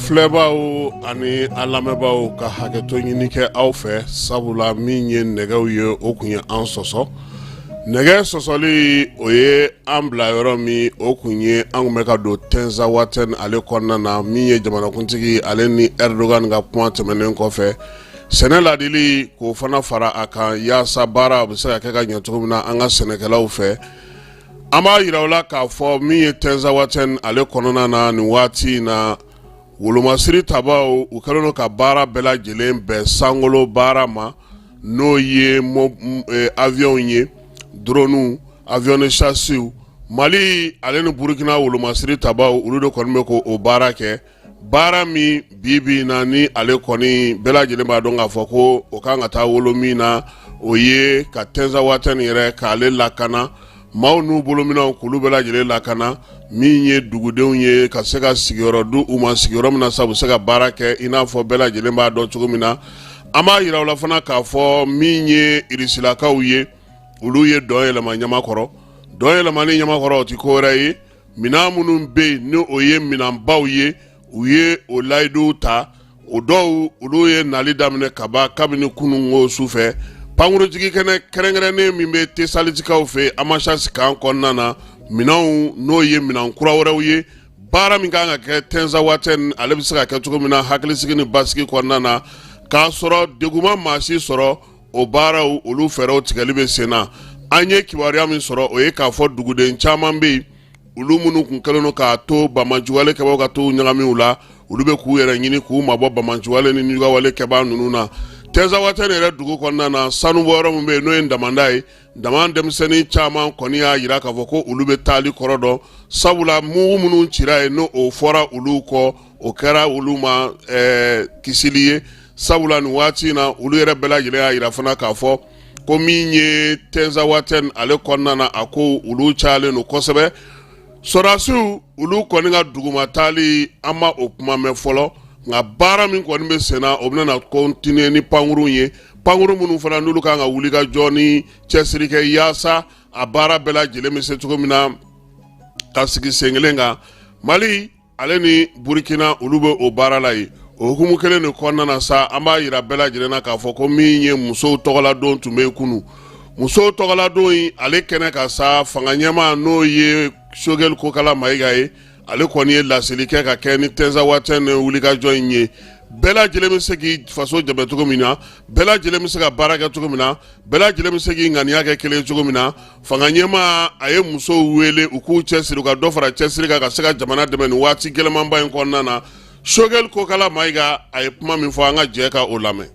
Filɛbaaw ani an lamɛnbaaw ka hakɛto ɲini kɛ aw fɛ, sabula min ye nɛgɛw ye, o tun ye an sɔsɔ. Nɛgɛ sɔsɔli, o ye an bila yɔrɔ min, o tun ye an tun bɛ ka don Tinzawatɛn ale kɔnɔna na, min ye jamanakuntigi ale ni Erdogan ka kuma tɛmɛnen kɔfɛ, sɛnɛ ladili k'o fana fara a kan, yaasa baara bɛ se ka kɛ ka ɲɛ cogo min na an ka sɛnɛkɛlaw fɛ. An b'a jira aw la k'a fɔ min ye Tinzawatɛn ale kɔnɔna na nin waati in na, wolomasiri tabaw u kɛlen don ka baara bɛɛ lajɛlen bɛn sankolo baara ma, n'o ye avion ye, drone, avion de chasse. Mali ale ni Burukina wolomasiri tabaw, olu de kɔni bɛ k'o baara kɛ. Baara min bi bi na ni ale kɔni bɛɛ lajɛlen b'a dɔn k'a fɔ ko o kan ka taa wolo min na, o ye ka Tinzawatɛn yɛrɛ k'ale lakana, maaw n'u bolominɛnw k'olu bɛɛ lajɛlen lakana, min ye dugudenw ye, ka se ka sigiyɔrɔ di u ma, sigiyɔrɔ min na sa u bɛ se ka baara kɛ i n'a fɔ bɛɛ lajɛlen b'a dɔn cogo min na. An b'a jira aw la fana k'a fɔ min ye irisilakaw ye, olu ye dɔn yɛlɛma ɲamakɔrɔ. Dɔn yɛlɛmani ɲamakɔrɔ, o tɛ ko wɛrɛ ye, minɛn minnu bɛ yen ni o ye minɛnbaw ye, u ye o layiduw ta. O dɔw, olu ye nali daminɛ kaban kabini kununko su fɛ. Pankurunjigin kɛnɛ kɛrɛnkɛrɛnnen min bɛ Tesalitikaw fɛ Amachas camp kɔnɔna na, minɛnw, n'o ye minɛn kura wɛrɛw ye, baara min kan ka kɛ Tinzawatɛn, ale bɛ se ka kɛ cogo min na hakilisigi ni basigi kɔnɔna na, k'a sɔrɔ degun ma maa si sɔrɔ, o baaraw, olu fɛɛrɛw tigɛli bɛ sen na. An ye kibaruya min sɔrɔ, o ye k'a fɔ duguden caman bɛ yen, olu minnu tun kɛlen don k'a to banbaanciwale kɛbaaw ka t'u ɲagami u la, olu bɛ k'u yɛrɛ ɲini k'u mabɔ banbaanciwale ni nijuguyawale kɛbaa ninnu na. Tinzawatɛn yɛrɛ dugu kɔnɔna na, sanubɔyɔrɔ min bɛ yen, n'o ye damanda ye, dama denmisɛnnin caman kɔni y'a jira k'a fɔ ko olu bɛ taali kɔrɔ dɔn, sabula mugu minnu cira yen, n'o o fɔra olu kɔ, o kɛra olu ma kisili ye, sabula nin waati in na, olu yɛrɛ bɛɛ lajɛlen y'a jira fana k'a fɔ ko min ye Tinzawatɛn ale kɔnɔna na, a ko olu cayalen don kosɛbɛ. Sɔrɔdasiw, olu kɔni ka duguma taali, an ma o kuma mɛn fɔlɔ, nka baara min kɔni bɛ senna, o bɛna continuer ni pankurun ye, pankurun minnu fana n'olu kan ka wuli ka jɔ ni cɛsiri kɛ, yaasa a baara bɛɛ lajɛlen bɛ se cogo min na ka sigi sen kelen kan. Mali ale ni Burukina, olu bɛ o baara la yen. O hukumu kelen de kɔnɔna na sa, an b'a jira bɛɛ lajɛlen na k'a fɔ ko min ye musow tɔgɔladon tun bɛ yen kunun, musow tɔgɔladon in ale kɛnɛ kan sa, fanga ɲɛmaa, n'o ye Sogɛli Kokala Mayiga ye, ale kɔni ye laseli kɛ ka kɛ ni Tinzawatɛn wulikajɔ in ye. Bɛɛ lajɛlen bɛ se k'i faso dɛmɛ cogo min na, bɛɛ lajɛlen bɛ se ka baara kɛ cogo min na, bɛɛ lajɛlen bɛ se k'i ŋaniya kɛ kelen cogo min na, fanga ɲɛmaa a ye musow wele u k'u cɛsiri, u ka dɔ fara cɛsiri kan ka se ka jamana dɛmɛ nin waati gɛlɛnmanba in kɔnɔna na. Sogɛli Kokala Mayiga, a ye kuma min fɔ, an ka jɛ ka o lamɛn.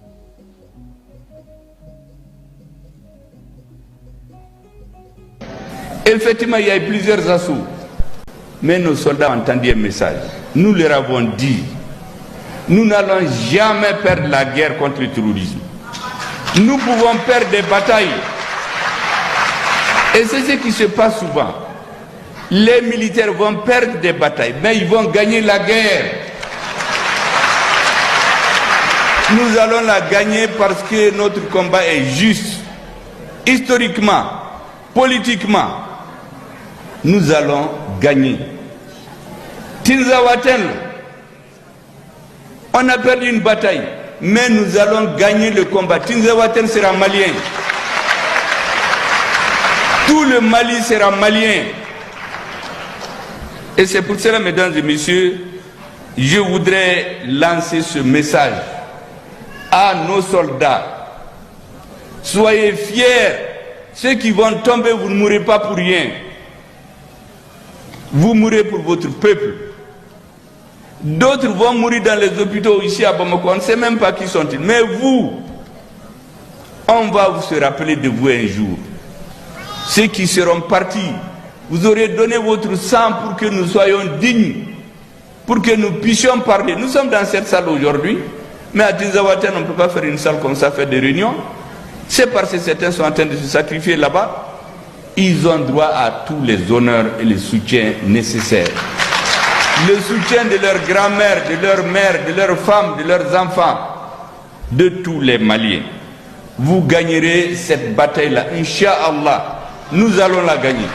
Effectivement, il y a eu plusieurs assauts. Mais nos soldats ont entendu un message. Nous leur avons dit, nous n'allons jamais perdre la guerre contre le terrorisme. Nous pouvons perdre des batailles. Et c'est ce qui se passe souvent. Les militaires vont perdre des batailles, mais ils vont gagner la guerre. Nous allons la gagner parce que notre combat est juste. Historiquement, politiquement, nous allons gagner. Tinzawaten, on a perdu une bataille, mais nous allons gagner le combat. Tinzawaten sera malien. Tout le Mali sera malien. Et c'est pour cela, mesdames et messieurs, je voudrais lancer ce message à nos soldats. Soyez fiers. Ceux qui vont tomber, vous ne mourrez pas pour rien. Vous mourrez pour votre peuple. D'autres vont mourir dans les hôpitaux ici à Bamako. On ne sait même pas qui sont-ils. Mais vous, on va vous se rappeler de vous un jour. Ceux qui seront partis, vous aurez donné votre sang pour que nous soyons dignes, pour que nous puissions parler. Nous sommes dans cette salle aujourd'hui, mais à Tinzawaten, on ne peut pas faire une salle comme ça, faire des réunions. C'est parce que certains sont en train de se sacrifier là-bas. Ils ont droit à tous les honneurs et les soutiens nécessaires. Le soutien de leur grand-mère, de leur mère, de leurs femmes, de leurs enfants, de tous les Maliens. Vous gagnerez cette bataille-là. Inch'Allah, nous allons la gagner.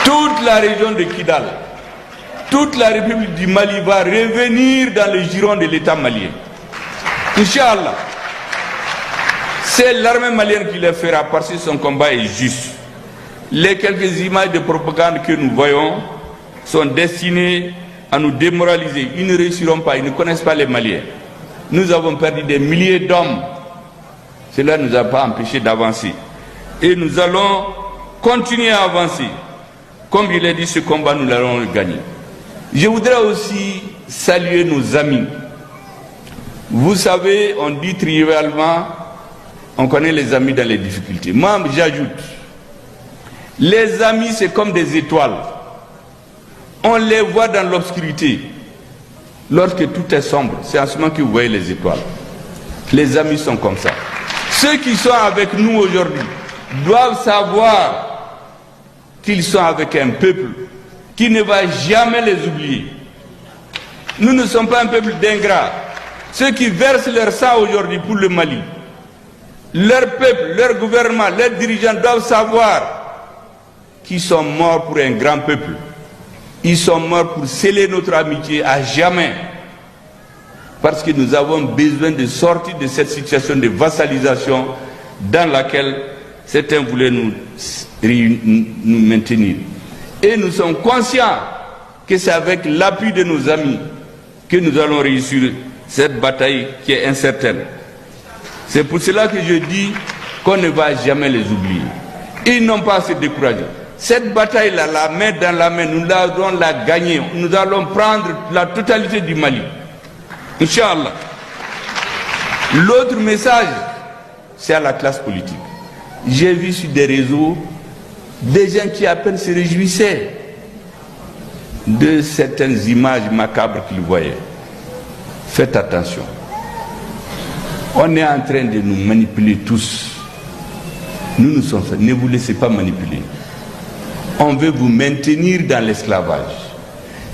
Toute la région de Kidal, Toute la République du Mali va revenir dans le giron de l'État malien. Inch'Allah. C'est l'armée malienne qui le fera parce que son combat est juste. Les quelques images de propagande que nous voyons sont destinées à nous démoraliser. Ils ne réussiront pas, ils ne connaissent pas les Maliens. Nous avons perdu des milliers d'hommes. Cela ne nous a pas empêchés d'avancer. Et nous allons continuer à avancer. Comme il est dit, ce combat, nous l'allons gagner. Je voudrais aussi saluer nos amis. Vous savez, on dit trivialement, on connaît les amis dans les difficultés. Moi, j'ajoute, les amis, c'est comme des étoiles. On les voit dans l'obscurité. Lorsque tout est sombre, c'est en ce moment que vous voyez les étoiles. Les amis sont comme ça. Ceux qui sont avec nous aujourd'hui doivent savoir qu'ils sont avec un peuple qui ne va jamais les oublier. Nous ne sommes pas un peuple d'ingrats. Ceux qui versent leur sang aujourd'hui pour le Mali, leur peuple, leur gouvernement, leurs dirigeants doivent savoir qu'ils sont morts pour un grand peuple. Ils sont morts pour sceller notre amitié à jamais. Parce que nous avons besoin de sortir de cette situation de vassalisation dans laquelle certains voulaient nous maintenir. Et nous sommes conscients que c'est avec l'appui de nos amis que nous allons réussir cette bataille qui est incertaine. C'est pour cela que je dis qu'on ne va jamais les oublier. Ils n'ont pas à se décourager. Cette bataille-là, la main dans la main, nous allons la gagner. Nous allons prendre la totalité du Mali. Inch'Allah. L'autre message, c'est à la classe politique. J'ai vu sur des réseaux des gens qui à peine se réjouissaient de certaines images macabres qu'ils voyaient. Faites attention. On est en train de nous manipuler tous. Nous, nous sommes. Ne vous laissez pas manipuler. On veut vous maintenir dans l'esclavage.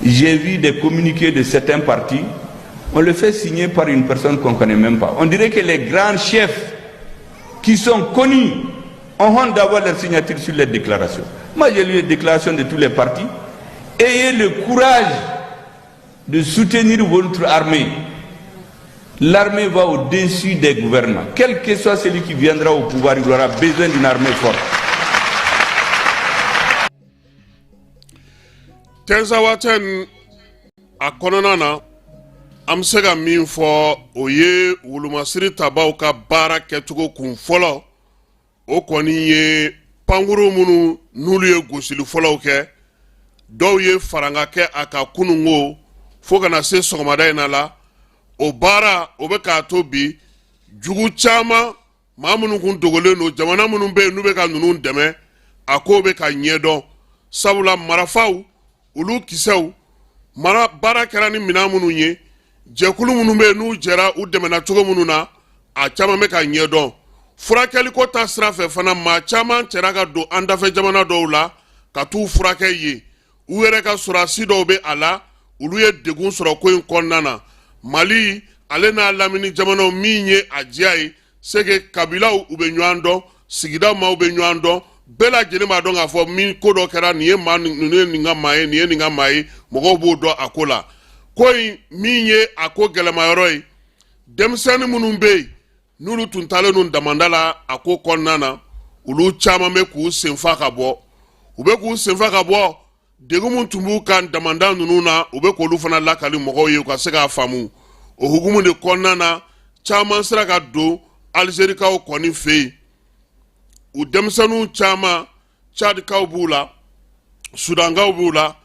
J'ai vu des communiqués de certains partis. On le fait signer par une personne qu'on ne connaît même pas. On dirait que les grands chefs qui sont connus ont honte d'avoir leur signature sur les déclarations. Moi, j'ai lu les déclarations de tous les partis. Ayez le courage de soutenir votre armée. L'armée va au-dessus des gouvernements. Quel que soit celui qui viendra au pouvoir, il aura besoin d'une armée forte. Tinzawatɛn a kɔnɔna na an bɛ se ka min fɔ o ye wolomasiri tabaw ka baara kɛcogo kun fɔlɔ o kɔni ye pankuru minnu n'olu ye gosili fɔlɔw kɛ dɔw ye faranga kɛ a kan kununko fo ka na se sɔgɔmada in na la o baara o bɛ k'a to bi jugu caman maa minnu kun dogolen don jamana minnu bɛ yen n'u bɛ ka ninnu dɛmɛ a ko bɛ ka ɲɛdɔn sabula marafaw olu kisɛw mara baara kɛra ni minɛn minnu ye jɛkulu minnu bɛ yen n'u jɛra u dɛmɛna cogo minnu na a caman bɛ ka ɲɛdɔn furakɛliko ta sira fɛ fana maa caman cɛra ka don an dafɛ jamana dɔw la ka t'u furakɛ yen u yɛrɛ ka sɔrɔdasi dɔw bɛ a la olu ye degun sɔrɔ ko in kɔnɔna na mali ale n'a lamini jamanaw min ye a diya ye seke kabilaw u bɛ ɲɔgɔn dɔn sigida maaw bɛ ɲɔgɔn dɔn bɛɛ lajɛlen b'a dɔn k'a fɔ min ko dɔ kɛra nin ye maa ninnu ye nin ka maa ye nin ye nin ka maa ye mɔgɔw b'o dɔn a ko la ko in min ye a ko gɛlɛmayɔrɔ ye denmisɛnnin minnu bɛ yen n'olu tun taalen don damanda la a ko kɔnɔna na olu caman bɛ k'u senfa ka bɔ u bɛ k'u senfa ka bɔ degun min tun b'u kan damanda ninnu na u bɛ k'olu fana lakali mɔgɔw ye u ka se k'a faamu o hukumu de kɔnɔna na caman sera ka don alizerikaw kɔni fɛ yen u denmisɛnninw caman cadikaw b'u la sudankaw b'u la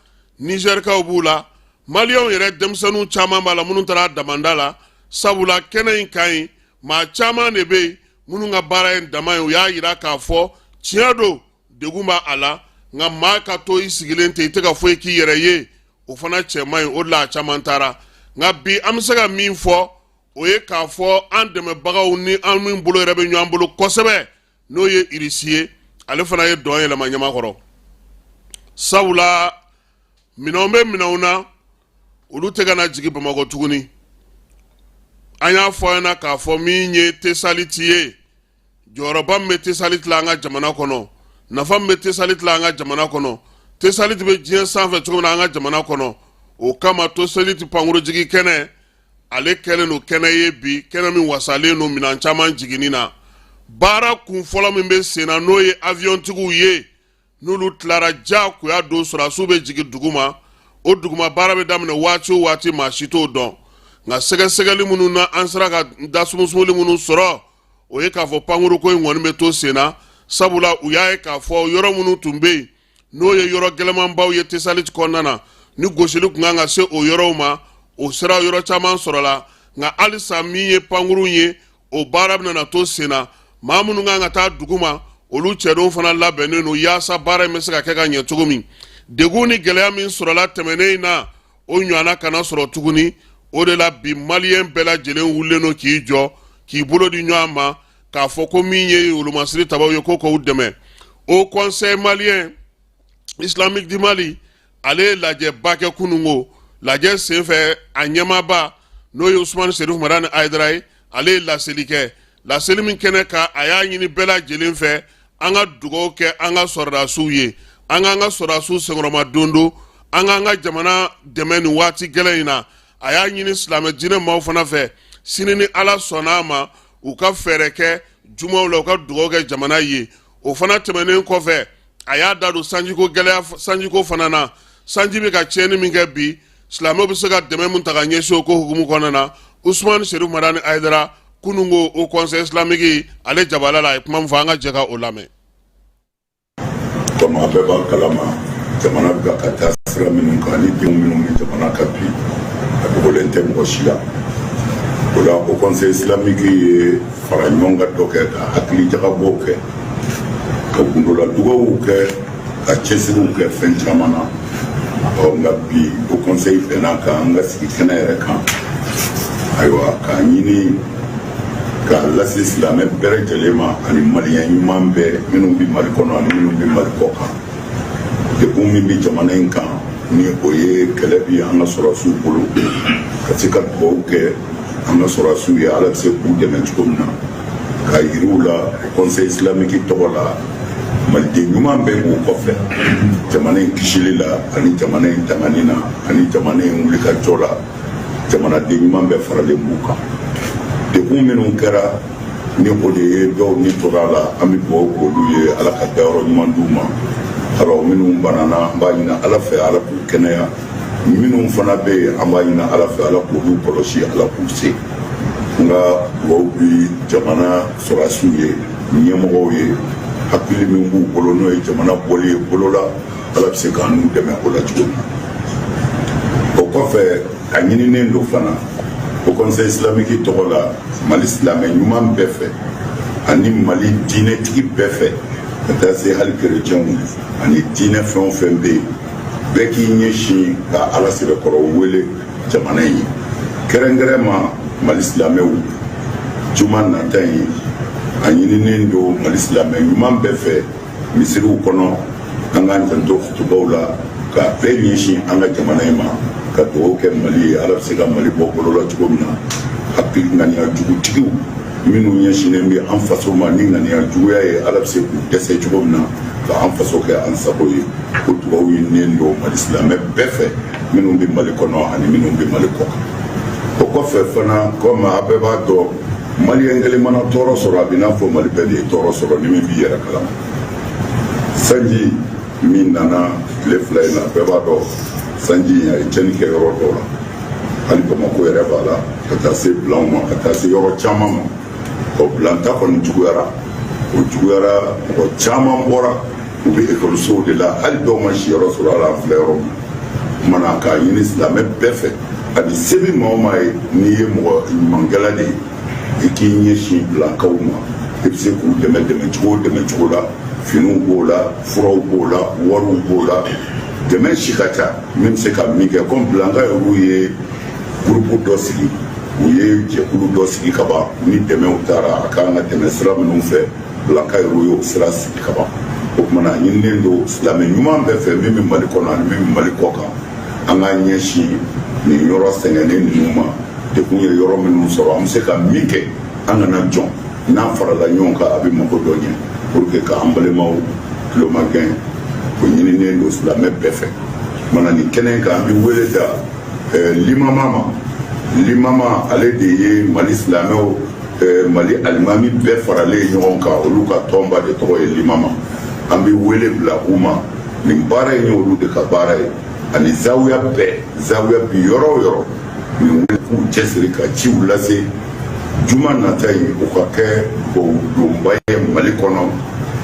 nizɛrikaw b'u la maliyɛnw yɛrɛ denmisɛnninw caman b'a la minnu taara damanda la sabula kɛnɛ in kan yen maa caman de bɛ yen minnu ka baara ye dama ye u y'a yira k'a fɔ tiɲɛ don degun b'a a la nka maa ka to i sigilen ten i tɛ ka foyi k'i yɛrɛ ye o fana cɛ man ɲi o de la a caman taara nka bi an bɛ se ka min fɔ o ye k'a fɔ an dɛmɛbagaw ni an min bolo yɛrɛ bɛ ɲɔgɔn bolo kosɛbɛ n'o ye irisi ye ale fana ye dɔn yɛlɛma ɲamakɔrɔ sabula minɛnw bɛ minɛnw na olu tɛ ka na jigin bamakɔ tuguni an y'a fɔ an ɲɛna k'a fɔ min ye tesaliti ye jɔyɔrɔba min bɛ tesaliti la an ka jamana kɔnɔ nafa min bɛ tesaliti la an ka jamana kɔnɔ tesaliti bɛ diɲɛ sanfɛ cogo min na an ka jamana kɔnɔ O kama Toseliti pankurujigi kɛnɛ, ale kɛlen don kɛnɛ ye bi, kɛnɛ min wasalen don minɛn caman jiginni na. Baara kun fɔlɔ min bɛ sen na, n'o ye aviyɔntigiw ye, n'olu tilara diyagoya don sɔrɔdasiw bɛ jigin duguma. O duguma baara bɛ daminɛ waati o waati, maa si t'o dɔn. Nka sɛgɛsɛgɛli minnu na, an sera ka dasumusumu minnu sɔrɔ, o ye k'a fɔ pankuruko in kɔni bɛ to sen na, sabula u y'a ye k'a fɔ yɔrɔ minnu tun bɛ yen, n'o ye yɔrɔ gɛlɛnmanbaw ye Tesaliti kɔnɔna na, ni gosili tun kan ka se o yɔrɔw ma, o sira yɔrɔ caman sɔrɔla. Nka halisa min ye pankurun ye, o baara bɛna to sen na. Maa minnu kan ka taa duguma, olu cɛdenw fana labɛnnen don yaasa baara in bɛ se ka kɛ ka ɲɛ cogo min. Degun ni gɛlɛya min sɔrɔla tɛmɛnen in na, o ɲɔgɔnna kana sɔrɔ tuguni. O de la bi, maliyɛn bɛɛ lajɛlen wulilen don k'i jɔ, k'i bolo di ɲɔgɔn ma, k'a fɔ ko min ye wolomasiri tabaw ye, ko k'u dɛmɛ. Haut Conseil malien islamique du Mali, ale ye lajɛba kɛ kununko. Lajɛ senfɛ, a ɲɛmaaba, n'o ye Usumani Serifu Madani Hayidara ye, ale ye laseli kɛ. Laseli min kɛnɛ kan, a y'a ɲini bɛɛ lajɛlen fɛ, an ka dugawu kɛ an ka sɔrɔdasiw ye, an k'an ka sɔrɔdasiw senkɔrɔma don, an k'an ka jamana dɛmɛ nin waati gɛlɛn in na. A y'a ɲini silamɛ diinɛ maaw fana fɛ, sini ni Ala sɔnna a ma, u ka fɛɛrɛ kɛ jumaw la, u ka dugawu kɛ jamana ye. O fana tɛmɛnen kɔfɛ, a y'a da don sanjiko gɛlɛya, sanjiko fana na. Sanji bɛ ka tiɲɛni min kɛ bi, silamɛw bɛ se ka dɛmɛ min ta ka ɲɛsin o ko hukumu kɔnɔna na. Usumani Serifu Madani Hayidara, kununko Haut Conseil islamique ale jabala la, a ye kuma min fɔ, an ka jɛ ka o lamɛn. Komi a bɛɛ b'a kalama, jamana bɛ ka taa sira minnu kan ni denw minnu bɛ jamana kan bi, a dogolen tɛ mɔgɔ si la. O la, Haut Conseil islamique ye fara ɲɔgɔn kan dɔ kɛ, ka hakili jagabɔw kɛ, ka gundola dugaw kɛ, ka cɛsiriw kɛ fɛn caman na. Ɔ nka bi, Haut Conseil bɛnna kan an ka sigi kɛnɛ yɛrɛ kan, ayiwa, k'a ɲini k'a lase silamɛ bɛɛ lajɛlen ma ani maliyɛn ɲuman bɛɛ, minnu bɛ Mali kɔnɔ ani minnu bɛ Mali kɔ kan, degun min bɛ jamana in kan, ni o ye kɛlɛ bi an ka sɔrɔdasiw bolo, ka se ka dugawu kɛ an ka sɔrɔdasiw ye, Ala bɛ se k'u dɛmɛ cogo min na, k'a yir'u la Conseil islamique tɔgɔ la, maliden ɲuman bɛɛ b'u kɔfɛ jamana in kisili la ani jamana in tangani na ani jamana in wulikajɔ la. Jamanaden ɲuman bɛɛ faralen b'u kan. Degun minnu kɛra, ni o de ye dɔw ni tora a la, an bɛ dugawu k'olu ye, Ala ka dayɔrɔ ɲuman d'u ma. Alors minnu banana, an b'a ɲini Ala fɛ, Ala k'u kɛnɛya. Minnu fana bɛ yen, an b'a ɲini Ala fɛ, Ala k'olu kɔlɔsi, Ala k'u se. N ka dugawu bi jamana sɔrɔdasiw ye, ɲɛmɔgɔw ye, hakili min b'u bolo, n'o ye jamana bɔli ye bolo la, Ala bɛ se k'an n'u dɛmɛ o la cogo min na. O kɔfɛ, a ɲininen don fana Haut Conseil islamique tɔgɔ la, Mali silamɛ ɲuman bɛɛ fɛ ani Mali diinɛtigi bɛɛ fɛ, ka taa se hali kerecɛnw ani diinɛ fɛn o fɛn bɛ yen, bɛɛ k'i ɲɛsin ka Ala sɛbɛkɔrɔ wele jamana in ye. Kɛrɛnkɛrɛn ma, Mali silamɛw, juma nata in, a ɲininen don Mali silamɛ ɲuman bɛɛ fɛ, misiriw kɔnɔ, an k'an janto kutubaw la, k'a bɛɛ ɲɛsin an ka jamana in ma, ka dugawu kɛ Mali ye, Ala bɛ se ka Mali bɔ bolo la cogo min na. Hakili ŋaniya jugutigiw minnu ɲɛsinnen bɛ an faso ma ni ŋaniya juguya ye, Ala bɛ se k'u dɛsɛ cogo min na ka an faso kɛ an sago ye. O dugawu ɲininen don Mali silamɛ bɛɛ fɛ, minnu bɛ Mali kɔnɔ ani minnu bɛ Mali kɔ kan. O kɔfɛ fana, komi a bɛɛ b'a dɔn, maliyɛn kelen mana tɔɔrɔ sɔrɔ, a bɛ n'a fɔ Mali bɛɛ de ye tɔɔrɔ sɔrɔ, ni min b'i yɛrɛ kalama. Sanji min nana tile 2 in na, bɛɛ b'a dɔn, sanji in a ye tiɲɛni kɛ yɔrɔ dɔw la, hali Bamakɔ yɛrɛ b'a la, ka taa se Bilanw ma, ka taa se yɔrɔ caman ma. Ɔ Bilan ta kɔni juguyara, o juguyara, mɔgɔ caman bɔra, u bɛ ekɔlisow de la, hali dɔw ma siyɔrɔ sɔrɔ. Ala an filɛ yɔrɔ min mana, k'a ɲini silamɛ bɛɛ fɛ, ani se bɛ maa o maa ye, n'i ye mɔgɔ ɲumankɛla de ye, i k'i ɲɛsin Bilankaw ma. I bɛ se k'u dɛmɛ dɛmɛ cogo o dɛmɛ cogo la, finiw b'o la, furaw b'o la, wariw b'o la, dɛmɛ si ka ca min bɛ se ka min kɛ. Komi Bilanka yɛrɛw ye gurupu dɔ sigi, u ye jɛkulu dɔ sigi ka ban, ni dɛmɛw taara, a kan ka dɛmɛ sira minnu fɛ, Bilanka yɛrɛw y'o sira sigi ka ban. O tuma na, a ɲininen don silamɛ ɲuman bɛɛ fɛ, min bɛ Mali kɔnɔ ani min bɛ Mali kɔ kan, an k'an ɲɛsin nin yɔrɔ sɛgɛnnen ninnu ma, degun ye yɔrɔ minnu sɔrɔ, an bɛ se ka min kɛ, an kana jɔn. N'an farala ɲɔgɔn kan, a bɛ mako dɔ ɲɛ pour que k'an balimaw tulomagɛn. O ɲininen don silamɛ bɛɛ fɛ. Mana nin kɛnɛ kan, an bɛ wele da Limama ma. Limama, ale de ye Mali silamɛw, Mali alimami bɛɛ faralen ɲɔgɔn kan, olu ka tɔnba de tɔgɔ ye Limama. An bɛ wele bila u ma. Nin baara in ye olu de ka baara ye, ani zawiya bɛɛ, zawiya bi yɔrɔ o yɔrɔ, nin wele k'u cɛsiri ka ciw lase. Juma nata in, o ka kɛ donba ye Mali kɔnɔ,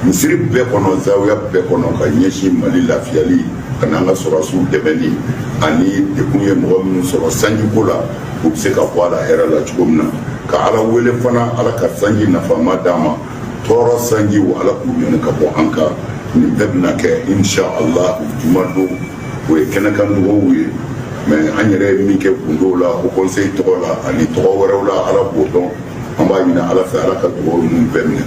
misiri bɛɛ kɔnɔ, zawiya bɛɛ kɔnɔ, ka ɲɛsin Mali lafiyali ani an ka sɔrɔdasiw dɛmɛni, ani dekun ye mɔgɔ minnu sɔrɔ sanjiko la, u bɛ se ka bɔ a la hɛrɛ la cogo min na. Ka Ala wele fana, Ala ka sanji nafama d'an ma. Tɔɔrɔ sanjiw, Ala k'u ɲɔni ka bɔ an kan. Nin bɛɛ bɛna kɛ, insha Allah, juma don. O ye kɛnɛkan dugawu ye. Mais an yɛrɛ ye min kɛ gundow la, haut conseil tɔgɔ la ani tɔgɔ wɛrɛw la, Ala b'o dɔn. An b'a ɲini Ala fɛ, Ala ka dugawu ninnu bɛɛ minɛ.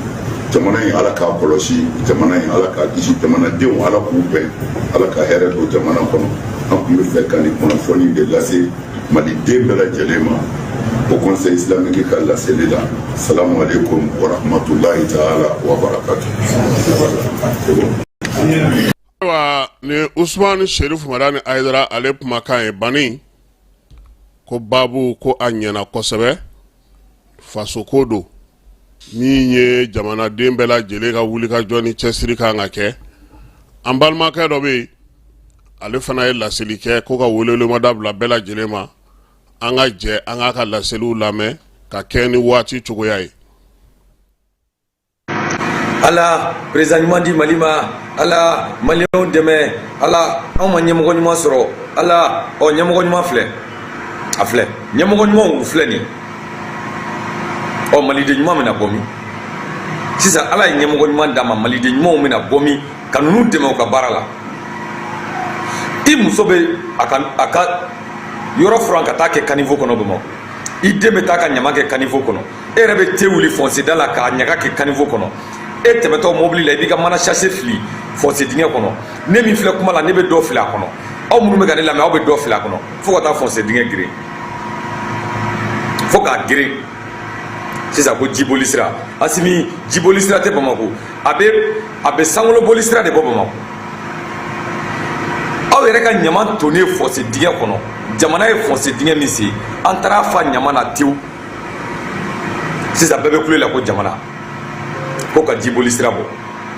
Jamana in, Ala k'a kɔlɔsi. Jamana in, Ala k'a kisi. Jamanadenw, Ala k'u bɛn. Ala ka hɛrɛ don jamana kɔnɔ. An tun bɛ fɛ ka nin kunnafoni de lase Maliden bɛɛ lajɛlen ma, haut conseil islamique ka laseli la. Salamu aleykum wa rahmatulahi taala wa barakatu. Ayiwa, ni Usumani Sherifu Madani Ayidara ale kumakan ye. Bani ko baabu ko a ɲɛna kosɛbɛ. Fasoko don min ye jamanaden bɛɛ lajɛlen ka wulikajɔ ni cɛsiri kan ka kɛ. An balimakɛ dɔ bɛ yen, ale fana ye laseli kɛ ko ka welewelemada bila bɛɛ lajɛlen ma, an ka jɛ an k'a ka laseliw lamɛn ka kɛ ni waati cogoya ye. Ala, président ɲuman di Mali ma. Ala, Maliyɛnw dɛmɛ. Ala, anw ma ɲɛmɔgɔ ɲuman sɔrɔ. Ala, ɔ ɲɛmɔgɔ ɲuman filɛ, a filɛ, ɲɛmɔgɔ ɲumanw filɛ nin. Ɔ Maliden ɲuman bɛna bɔ min sisan? Ala ye ɲɛmɔgɔ ɲuman d'a ma, Maliden ɲumanw bɛna bɔ min ka ninnu dɛmɛ u ka baara la? I muso bɛ a ka yɔrɔ furan ka taa kɛ caniveau kɔnɔ Bamakɔ, i den bɛ taa ka ɲama kɛ caniveau kɔnɔ, e yɛrɛ bɛ te wuli fossé da la k'a ɲaga kɛ caniveau kɔnɔ, e tɛmɛtɔ mobili la, i b'i ka mana sachet fili fossé dingɛ kɔnɔ. Ne min filɛ kuma la, ne bɛ dɔ fili a kɔnɔ. Aw minnu bɛ ka ne lamɛn, aw bɛ dɔ fili a kɔnɔ fo ka taa fossé dingɛ geren, fo k'a geren. Sisan ko jiboli sira, Asimi, jiboli sira tɛ Bamakɔ. A bɛ sankolo boli sira de bɔ Bamakɔ. Aw yɛrɛ ka ɲama tonnen fossé dingɛ kɔnɔ, jamana ye fossé dingɛ min sen, an taara fa ɲama na tewu. Sisan bɛɛ bɛ kule la ko jamana ko ka jiboli sira bɔ.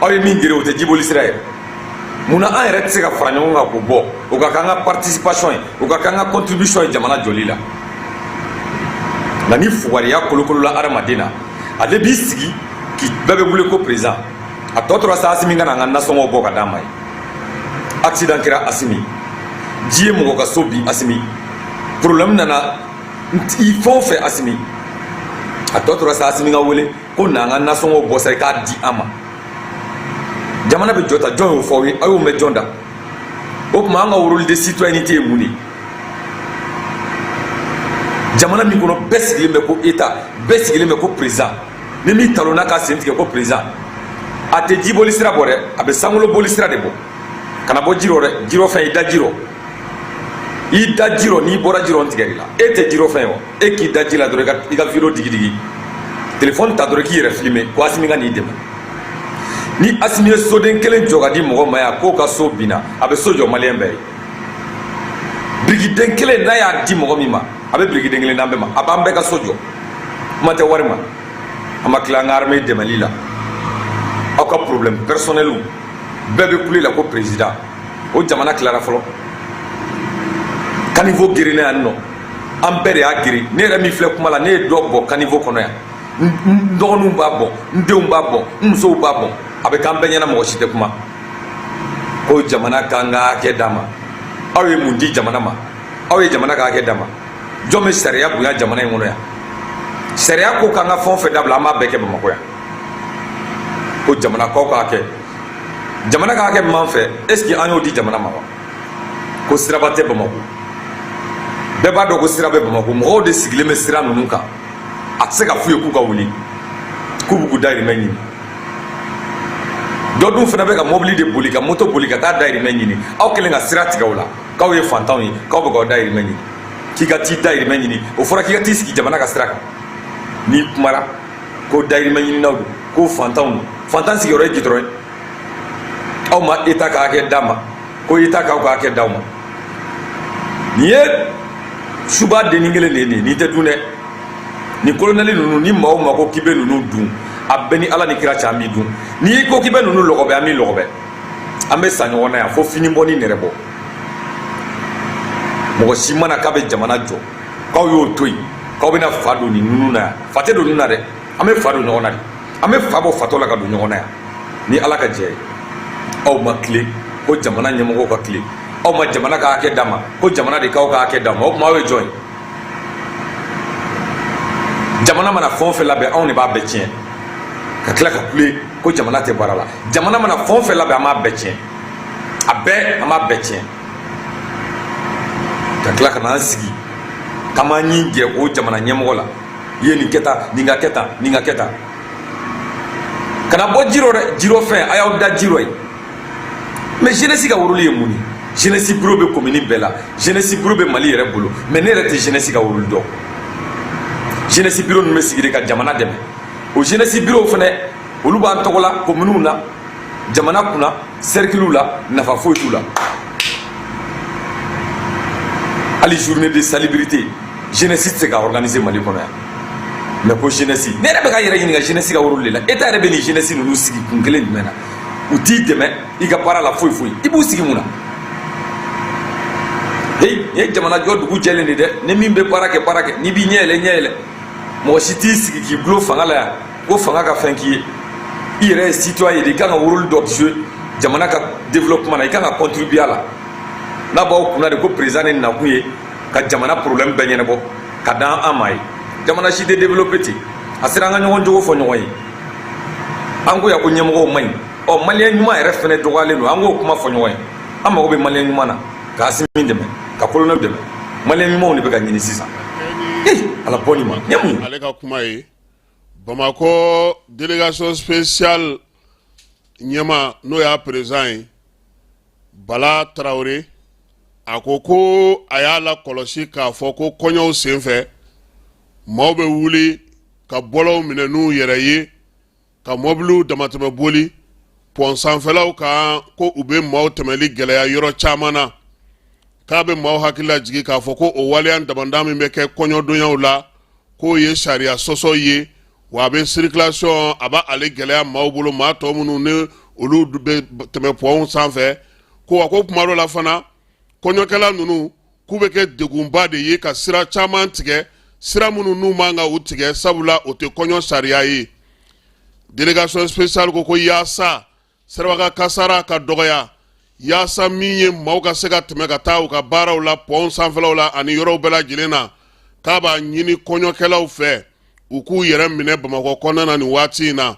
Aw ye min gere, o tɛ jiboli sira ye. Munna an yɛrɛ tɛ se ka fara ɲɔgɔn kan k'o bɔ? O ka k'an ka participation ye, o ka k'an ka contribution ye jamana jɔli la. Nka ni fugariya kolokolola hadamaden na, ale b'i sigi k'i bɛɛ bɛ wele ko président. A tɔ tora sa, Asimi ka na an ka nasɔngɔw bɔ ka d'an ma ye. Accident kɛra, Asimi. Ji ye mɔgɔ ka so bi, Asimi. Problème nana i fɛn o fɛn, Asimi. A tɔ tora sa, Asimi ka wele ko na an ka nasɔngɔw bɔ sa, i k'a di an ma, jamana bɛ jɔ ta. Jɔn y'o fɔ aw ye? Aw y'o mɛn jɔn da? O tuma, an ka rôle de citoyenneté ye mun de ye jamana min kɔnɔ? Bɛɛ sigilen bɛ ko État, bɛɛ sigilen bɛ ko président. Ni min talonna k'a sen tigɛ, ko président. A tɛ jiboli sira bɔ dɛ, a bɛ sankolo boli sira de bɔ. Kana bɔ ji rɔ dɛ, ji rɔ fɛn, i da ji rɔ, i da ji rɔ. N'i bɔra ji rɔ, n tigɛ la. E tɛ ji rɔ fɛn ye wa? E k'i da ji la dɔrɔn, i ka vidéo digi digi, telefɔni ta dɔrɔn, k'i yɛrɛ filmer ko Asimi ka n'i dɛmɛ. Ni Asimi ye soden kelen jɔ ka di mɔgɔ ma yan k'o ka so binna, a bɛ so jɔ Maliyɛn bɛɛ ye. Birikiden kelen n'a y'a di mɔgɔ min ma, a bɛ birikiden kelen d'an bɛɛ ma, a b'an bɛɛ ka so jɔ. Kuma tɛ wari ma. An ma tila an ka armée dɛmɛli la. Aw ka problème personnel bɛɛ bɛ kule la ko président. O jamana tilara fɔlɔ. Caniveau gerenna yan nɔ, an bɛɛ de y'a gere. Ne yɛrɛ min filɛ kuma la, ne ye dɔ bɔ caniveau kɔnɔ yan. N dɔgɔninw b'a bɔ, n denw b'a bɔ, n musow b'a bɔ. A bɛ k'an bɛɛ ɲɛna, mɔgɔ si tɛ kuma ko jamana k'an ka hakɛ d'a ma. Aw ye mun di jamana ma? Aw ye jamana ka hakɛ d'a ma? Jɔn bɛ sariya bonya jamana in kɔnɔ yan? Sariya ko k'an ka fɛn o fɛn dabila, an b'a bɛɛ kɛ Bamakɔ yan. Ko jamana k'aw k'a kɛ, jamana ka hakɛ min b'an fɛ, est ce que an y'o di jamana ma wa? Ko siraba tɛ Bamakɔ, bɛɛ b'a dɔn ko sira bɛ Bamakɔ. Mɔgɔw de sigilen bɛ sira ninnu kan, a tɛ se ka f'u ye k'u ka wuli k'u b'u k'u dahirimɛ ɲini. Dɔ dun fana bɛ ka mobili de boli, ka moto boli ka taa dahirimɛ ɲini. Aw kɛlen ka sira tigɛ o la k'aw ye fantanw ye, k'aw bɛ k'aw dahirimɛ ɲini. K'i ka t'i dahirimɛ ɲini, o fɔra k'i ka t'i sigi jamana ka sira kan. N'i kumara ko dahirimɛ ɲininaw don, ko fantanw don. Fantan sigiyɔrɔ ye gidɔrɔn ye. Aw ma État ka hakɛ d'a ma, ko État k'aw ka hakɛ d'aw ma. Nin ye Suba dennin kelen de ye nin ye, nin tɛ dun dɛ. Nin kolonɛli ninnu, ni maa o maa ko k'i bɛ ninnu dun, a bɛɛ ni Ala ni kira cɛ, an b'i dun. N'i ko k'i bɛ ninnu lɔgɔbɛ, an b'i lɔgɔbɛ. An bɛ sa ɲɔgɔn na yan fo fini bɔ ni nɛrɛ bɔ. Mɔgɔ si mana k'a bɛ jamana jɔ, k'aw y'o to yen, k'aw bɛna fa don nin ninnu na yan. Fa tɛ don ninnu na dɛ, an bɛ fa don ɲɔgɔn na de, an bɛ fa bɔ fatɔ la ka don ɲɔgɔn na yan ni Ala ka jɛ ye. Aw ma tilen ko jamana ɲɛmɔgɔw ka tilen, aw ma jamana ka hakɛ d'a ma ko jamana de k'aw ka hakɛ d'a ma. O tuma aw ye jɔn ye? Jamana mana fɛn o fɛn labɛn, anw de b'a bɛɛ tiɲɛ, ka tila ka kule ko jamana tɛ baara la. Jamana mana fɛn o fɛn labɛn, an b'a bɛɛ tiɲɛ, a bɛɛ, an b'a bɛɛ tiɲɛ, ka tila ka n'an sigi k'an b'an ɲin jɛ o jamana ɲɛmɔgɔ la. I ye nin kɛ tan, nin ka kɛ tan, nin ka kɛ tan. Kana bɔ ji rɔ dɛ, ji rɔ fɛn, a y'aw da ji rɔ yen. Mais jeunesse ka rôle ye mun ye? Jeunesse bureau bɛ commune bɛɛ la, jeunesse bureau bɛ Mali yɛrɛ bolo, mais ne yɛrɛ tɛ jeunesse ka rôle dɔn. Jeunesse bureau ninnu bɛ sigi de ka jamana dɛmɛ. O jeunesse bureau fɛnɛ, olu b'an tɔgɔ la communes na, jamana kunna, cercle la, nafa foyi t'u la. Hali journée de salubrité, jeunesse tɛ se ka organiser Mali kɔnɔ yan. Mais ko jeunesse, ne yɛrɛ bɛ ka yɛrɛ ɲininka jeunesse ka rôle de la. État yɛrɛ bɛ nin jeunesse ninnu sigi kun kelen jumɛn na? U t'i dɛmɛ i ka baara la foyi foyi, i b'u sigi mun na? Heyi, nin ye jamana jɔ dugu jɛlen de dɛ. Ni min bɛ baara kɛ, baara kɛ. N'i b'i ɲɛ yɛlɛ, ɲɛ yɛlɛ. Mɔgɔ si t'i sigi k'i dulon fanga la yan ko fanga ka fɛn k'i ye. I yɛrɛ ye citoyen de, i kan ka rôle dɔ jouer jamana ka développement na, i kan ka contribuer a la. N'a b'aw kunna de ko président de nakun ye ka jamana problème bɛɛ ɲɛnabɔ ka dan an ma ye, jamana si tɛ développer ten. A sera an ka ɲɔgɔn jogo fɔ ɲɔgɔn ye. An ko yan ko ɲɛmɔgɔw man ɲi. Ɔ, maliyɛn ɲuman yɛrɛ fɛnɛ dɔgɔyalen don. An k'o kuma fɔ ɲɔgɔn ye. An mago bɛ maliyɛn ɲuman na ka Asimi dɛmɛ, ka colonel dɛmɛ. Maliyɛn ɲumanw de bɛ ka ɲini sisan. Ee Ala, bɔ nin ma nin ye mun ye? Ale ka kuma ye Bamakɔ délégation spéciale ɲɛma, n'o y'a président ye, Bala Tarawele, a ko ko a y'a la kɔlɔsi k'a fɔ ko kɔɲɔw senfɛ, maaw bɛ wuli ka bɔlɔw minɛ n'u yɛrɛ ye, ka mɔbiliw damatɛmɛ boli pɔn sanfɛlaw kan, ko u bɛ maaw tɛmɛli gɛlɛya yɔrɔ caman na. K'a bɛ maaw hakili lajigin k'a fɔ ko o waleya damadama min bɛ kɛ kɔɲɔdonyaw la, k'o ye sariya sɔsɔ ye, wa a bɛ circulation, a b'a ale gɛlɛya maaw bolo, maa tɔ minnu ni olu bɛ tɛmɛ pɔnw sanfɛ. Ko wa ko kuma dɔ la fana, kɔɲɔkɛla ninnu k'u bɛ kɛ degunba de ye ka sira caman tigɛ, sira minnu n'u man ka u tigɛ, sabula o tɛ kɔɲɔ sariya ye. Délégation spéciale ko ko yaasa siraba kasara ka dɔgɔya, yaasa min ye maaw ka se ka tɛmɛ ka taa u ka baaraw la pɔn sanfɛlaw la ani yɔrɔw bɛɛ lajɛlen na, k'a b'a ɲini kɔɲɔkɛlaw fɛ u k'u yɛrɛ minɛ Bamakɔ kɔnɔna na nin waati in na.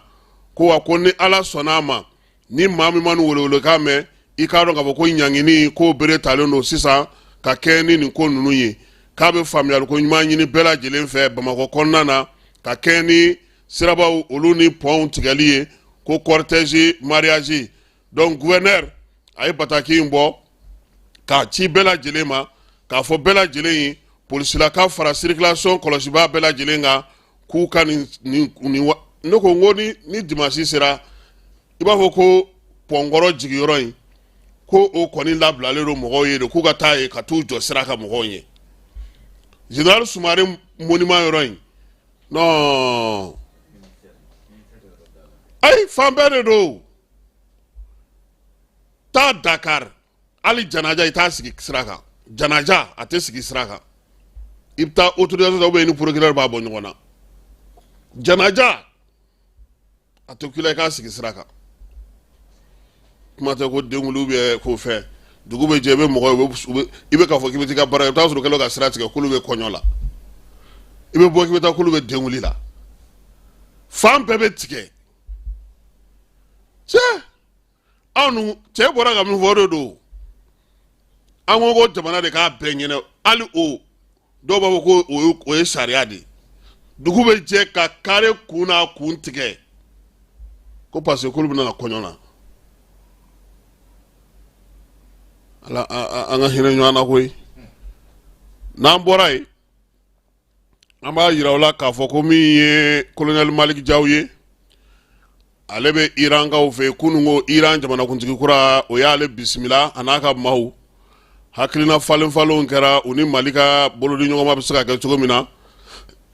Ko wa ko ni Ala sɔnna a ma, ni maa min ma nin welewelekan mɛn, i k'a dɔn k'a fɔ ko ɲangini k'o bere talen don sisan ka kɛ ni nin ko ninnu ye. K'a bɛ faamuyaliko ɲuman ɲini bɛɛ lajɛlen fɛ Bamakɔ kɔnɔna na ka kɛ ni sirabaw olu ni pɔnw tigɛli ye, ko cortège mariage. Donc gouverneur a ye bataki in bɔ k'a ci bɛɛ lajɛlen ma, k'a fɔ bɛɛ lajɛlen ye, polisila ka fara circulation kɔlɔsibaa bɛɛ lajɛlen kan, k'u ka nin nin nin. Ne ko n ko ni dimanche sera, i b'a fɔ ko pɔnkɔrɔ jigiyɔrɔ in, ko o kɔni labilalen don mɔgɔw ye de, k'u ka taa yen ka t'u jɔ sira kan mɔgɔw ye. Général Sumare monument yɔrɔ in, non, ayi, fan bɛɛ de don. Taa Dakar, hali janaja i t'a sigi sira kan, janaja a tɛ sigi sira kan. I bɛ taa autorisation ta ou bien ni procureur b'a bɔ ɲɔgɔn na. Janaja a tɛ k'i la i k'a sigi sira kan. Kuma tɛ ko denkundi ou bien ko fɛn. Dugu bɛ jɛ, i bɛ mɔgɔ ye, i bɛ k'a fɔ k'i bɛ t'i ka baara kɛ, i bɛ taa sɔrɔ u kɛlen ka sira tigɛ k'olu bɛ kɔɲɔ la. I bɛ bɔ k'i bɛ taa, k'olu bɛ denkundi la. Fan bɛɛ bɛ tigɛ. Cɛ, anw cɛ bɔra ka min fɔ, o de don. An ko ko jamana de k'a bɛɛ ɲɛnɛ. Hali o dɔw b'a fɔ ko o ye sariya de ye. Dugu bɛ jɛ ka kare kun n'a kun tigɛ ko parce que k'olu bɛna na kɔɲɔ na. Ala an ka hinɛ ɲɔgɔn na koyi. N'an bɔra yen, an b'a yira u la k'a fɔ ko min ye colonel Malick Diaw ye, ale bɛ Irankaw fɛ yen. Kunun ko Iran jamanakuntigi kura, o y'ale bisimila a n'a ka maaw. Hakilina falenfalenw kɛra u ni Mali ka bolodiɲɔgɔnma bɛ se ka kɛ cogo min na.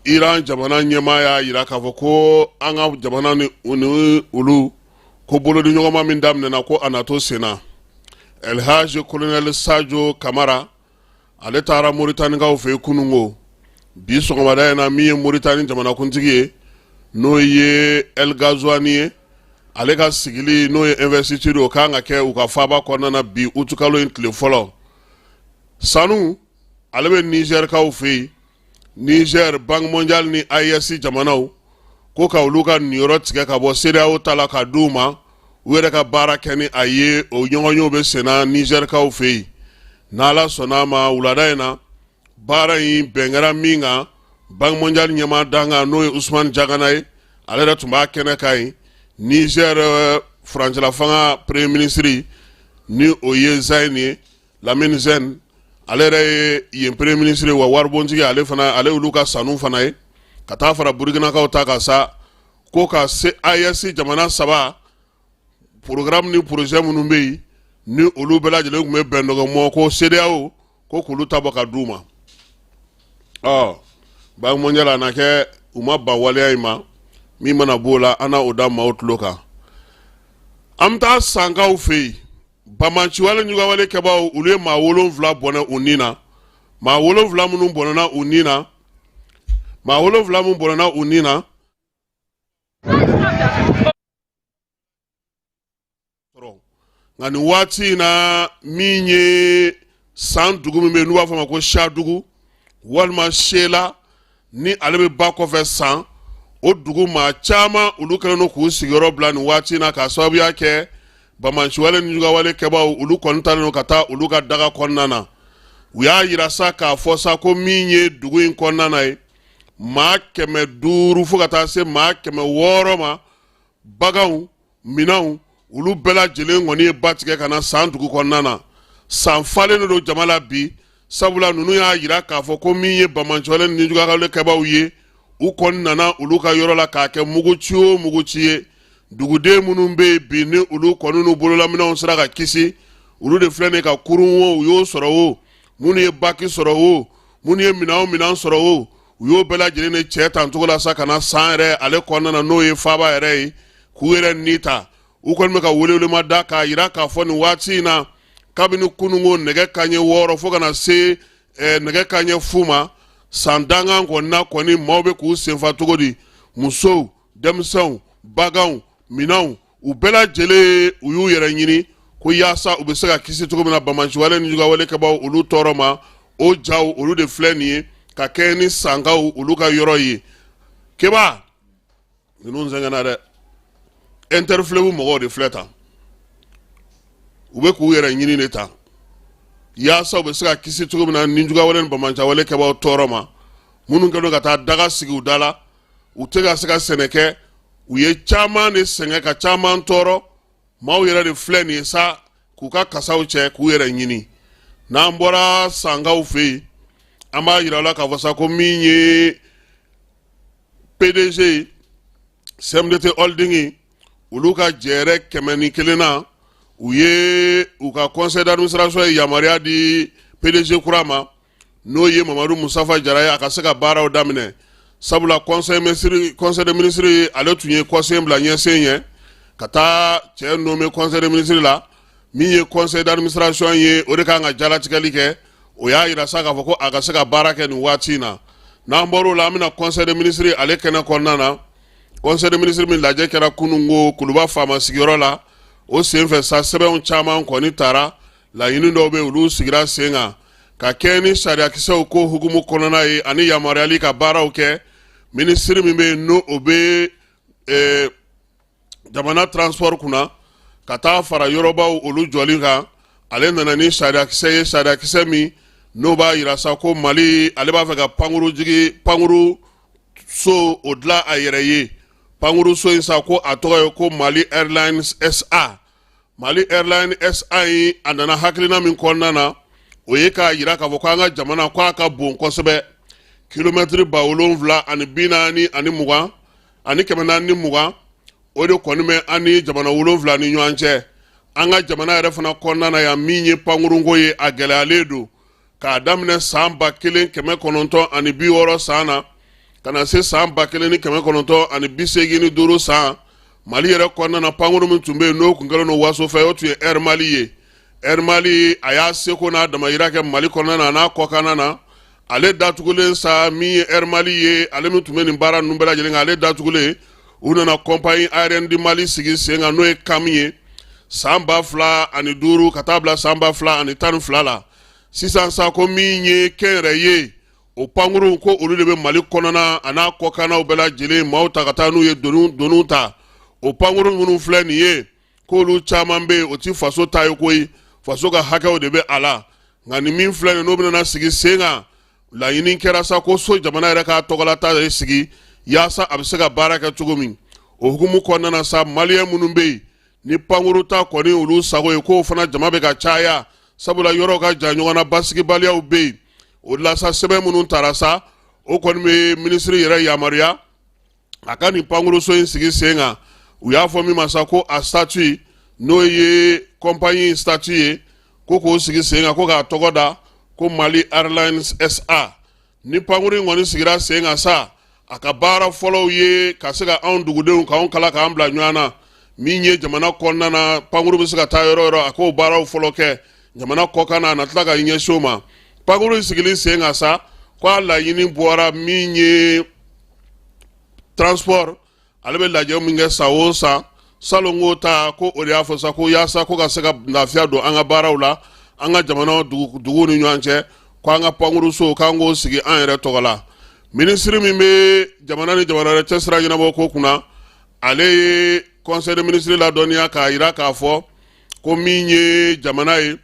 Iran jamana ɲɛmaa y'a jira k'a fɔ ko an ka jamana ni olu ko bolodiɲɔgɔnma min daminɛna, ko a na to senna. Elhaji Colonel Sajo Kamara, ale taara Moritanikaw fɛ yen kununko. Bi sɔgɔmada in na, min ye Moritani jamanakuntigi ye, n'o ye El Gazuwani ye, ale ka sigili, n'o ye investiture, o kan ka kɛ u ka faaba kɔnɔna na bi utukalo in tile fɔlɔ. Sanu, ale bɛ Nizɛrikaw fɛ yen. Niger, Banque mondiale ni AES jamanaw ko ka olu ka niyɔrɔ tigɛ ka bɔ CEDEAO ta la ka di u ma, u yɛrɛ ka baara kɛ ni a ye. O ɲɔgɔnyew bɛ senna Nizɛrikaw fɛ yen. N'Ala sɔnna a ma, wulada in na, baara in bɛn kɛra min kan, Banque mondiale ɲɛmaa dankan, n'o ye Usumani Jagana ye, ale yɛrɛ tun b'a kɛnɛ kan yen. Niger furancɛla fanga premier ministre, ni o ye Zayini ye, Lamini Zɛn, ale yɛrɛ ye yen premier ministre wa waribontigi, ale fana, ale olu ka sanu fana ye ka taa fara Burukinakaw ta kan sa, ko ka se AES jamana saba programme ni projet minnu bɛ yen, ni olu bɛɛ lajɛlen tun bɛ bɛn dɔgɔmɔ, ko CEDEAO ko k'olu ta bɔ ka d'u ma. Ɔ, Banque mondiale, a na kɛ u ma ban waleya in ma. Min mana b'o la, an na o da maaw tulo kan. An bɛ taa Sankaw fɛ yen. Banbaanciwale juguyawale kɛbaaw, olu ye maa 7 bɔnɛ u ni na. Maa 7 minnu bɔnɛna u ni na, maa 7 min bɔnɛna u ni na, nka nin waati in na, min ye San dugu min bɛ yen n'u b'a fɔ a ma ko Sadugu walima Sela, ni ale bɛ ba kɔfɛ San, o dugu maa caman, olu kɛlen don k'u sigiyɔrɔ bila nin waati in na, k'a sababuya kɛ banbaanciwale ni juguyawale kɛbaaw, olu kɔni taalen don ka taa olu ka daga kɔnɔna na. U y'a yira sa k'a fɔ sa ko min ye dugu in kɔnɔna na ye, maa 500 fo ka taa se maa 600 ma, baganw, minɛnw, olu bɛɛ lajɛlen kɔni ye ba tigɛ ka na San dugu kɔnɔna na. San falen don jama la bi, sabula ninnu y'a yira k'a fɔ ko min ye banbaanciwale ni juguyawale kɛbaaw ye, u kɔni nana olu ka yɔrɔ la k'a kɛ mugu ci o mugu ci ye. Duguden minnu bɛ yen bi, ni olu kɔni n'u bololaminɛnw sera ka kisi, olu de filɛ nin ye ka kurun wo, u y'o sɔrɔ wo, minnu ye baki sɔrɔ wo, minnu ye minɛn o minɛn sɔrɔ wo, u y'o bɛɛ lajɛlen de cɛ tan cogo la sa ka na San yɛrɛ ale kɔnɔna na, n'o ye faaba yɛrɛ ye, k'u yɛrɛ ni ta. U kɔni bɛ ka welewelema da k'a yira k'a fɔ nin waati in na, kabini kununko nɛgɛ kanɲɛ 6 fo ka na se nɛgɛ kanɲɛ 0 ma, San dankan kɔni na kɔni, maaw bɛ k'u senfa cogo di? Musow, denmisɛnw, baganw, minɛnw, u bɛɛ lajɛlen, u y'u yɛrɛ ɲini ko yaasa u bɛ se ka kisi cogo min na banbaanciwale ni juguyawale kɛbaaw olu tɔɔrɔ ma. O jaw, olu de filɛ nin ye ka kɛɲɛ ni Sankaw olu ka yɔrɔ ye. Keba ninnu sɛgɛnna dɛ. Interfleuve mɔgɔw de filɛ tan, u bɛ k'u yɛrɛ ɲini de tan yaasa u bɛ se ka kisi cogo min na ni juguyawale ni banbaanciwale kɛbaaw tɔɔrɔ ma. Minnu kɛlen ka taa daga sigi u da la, u tɛ ka se ka sɛnɛ kɛ, u ye caman de sɛgɛn ka caman tɔɔrɔ. Maaw yɛrɛ de filɛ nin ye sa k'u ka kasaw cɛ k'u yɛrɛ ɲini. N'an bɔra Sankaw fɛ yen, an b'a yira la k'a fɔ sa ko min ye PDG ye CMDT Holding, olu ka jɛrɛ 101 na, u ye u ka conseil d'administration ye yamaruya di PDG kura ma, n'o ye Mamadu Musafa Jara ye, a ka se ka baaraw daminɛ, sabula conseil des ministres, ale tun ye kɔsen bila ɲɛsen ye ka taa cɛ nommé conseil des ministres la. Min ye conseil d'administration ye, o de kan ka jalatigɛli kɛ. O y'a yira sa k'a fɔ ko a ka se ka baara kɛ nin waati in na. N'an bɔr'o la, an bɛna conseil des ministres ale kɛnɛ kɔnɔna na. Conseil des ministres min lajɛ kɛra kununko Kuluba faama sigiyɔrɔ la, o senfɛ sa, sɛbɛnw caman kɔni tara, laɲini dɔw bɛ, olu sigira sen kan ka kɛ ni sariyakisɛw ko hukumu kɔnɔna ye ani yamaruyali ka baaraw kɛ. Minisiri min bɛ yen, n'o o bɛ jamana transport kunna ka taa fara yɔrɔbaw olu jɔli kan, ale nana ni sariyakisɛ ye, sariyakisɛ min n'o b'a yira sa ko Mali, ale b'a fɛ ka pankuru jigi pankuru so o dilan a yɛrɛ ye. Pankuruso in sa, ko a tɔgɔ ye ko Mali Airlines SA. Mali Airlines SA in, a nana hakilina min kɔnɔna na, o ye k'a yira k'a fɔ ko an ka jamana, ko a ka bon kosɛbɛ, kilomɛtiri 74 ani 20 420, o de kɔni bɛ an ni jamana 7 ni ɲɔgɔn cɛ. An ka jamana yɛrɛ fana kɔnɔna na yan, min ye pankurunko ye, a gɛlɛyalen don. K'a daminɛ san 1960 san na ka na se san 1985 san, Mali yɛrɛ kɔnɔna na, pankurun min tun bɛ yen, n'o tun kɛlen don waso fɛ, o tun ye Air Mali ye. Air Mali, a y'a seko n'a damayira kɛ Mali kɔnɔna na n'a kɔkanna na. Ale datugulen sa, min ye Air Mali ye, ale min tun bɛ nin baara ninnu bɛɛ lajɛlen kan, ale datugulen, u nana Compagnie Aérienne du Mali sigi sen kan, n'o ye CAM ye, san 2005 ka taa bila san 2012 la. Sisan sa, ko min ye kɛnyɛrɛye o pankurun, ko olu de bɛ Mali kɔnɔna a n'a kɔkannaw bɛɛ lajɛlen maaw ta ka taa n'u ye, doniw ta. O pankurun minnu filɛ nin ye, k'olu caman bɛ yen, o ti faso ta ye koyi, faso ka hakɛw de bɛ a la. Nka nin min filɛ nin, n'o bɛna sigi sen kan, laɲini kɛra sa ko so jamana yɛrɛ k'a tɔgɔlata de sigi yaasa a bɛ se ka baara kɛ cogo min. O hukumu kɔnɔna na sa, maliyɛn minnu bɛ yen ni pankuru ta kɔni olu sago ye, k'o fana jama bɛ ka caya, sabula yɔrɔ ka jan ɲɔgɔn na, basigibaliyaw bɛ yen. O la sa, sɛbɛn minnu tara sa, o kɔni bɛ minisiri yɛrɛ yamaruya a ka nin pankuruso in sigi sen kan. U y'a fɔ min ma sa ko a statut, n'o ye compagnie statut ye, ko k'o sigi sen kan, ko k'a tɔgɔ da ko Mali Airlines SA. Ni pankuru in kɔni sigira sen kan sa, a ka baara fɔlɔw ye ka se ka anw dugudenw k'anw kala k'an bila ɲɔgɔn na. Min ye jamana kɔnɔna na, pankuru bɛ se ka taa yɔrɔ yɔrɔ, a k'o baaraw fɔlɔ kɛ. Jamana kɔkan na, a na tila ka ɲɛsin o ma. Pankuru in sigili sen kan sa, ko a laɲini bɔra min ye transport, ale bɛ lajɛ min kɛ san o san, salon ko ta, ko o de y'a fɔ sa ko yaasa ko ka se ka lafiya don an ka baaraw la, an ka jamana duguw ni ɲɔgɔn cɛ, ko an ka pankuruso k'an k'o sigi an yɛrɛ tɔgɔ la. Minisiri min bɛ jamana ni jamana wɛrɛ cɛ sira ɲɛnabɔ ko kunna, ale ye conseil de ministre ladɔnniya k'a jira k'a fɔ ko min ye jamana ye,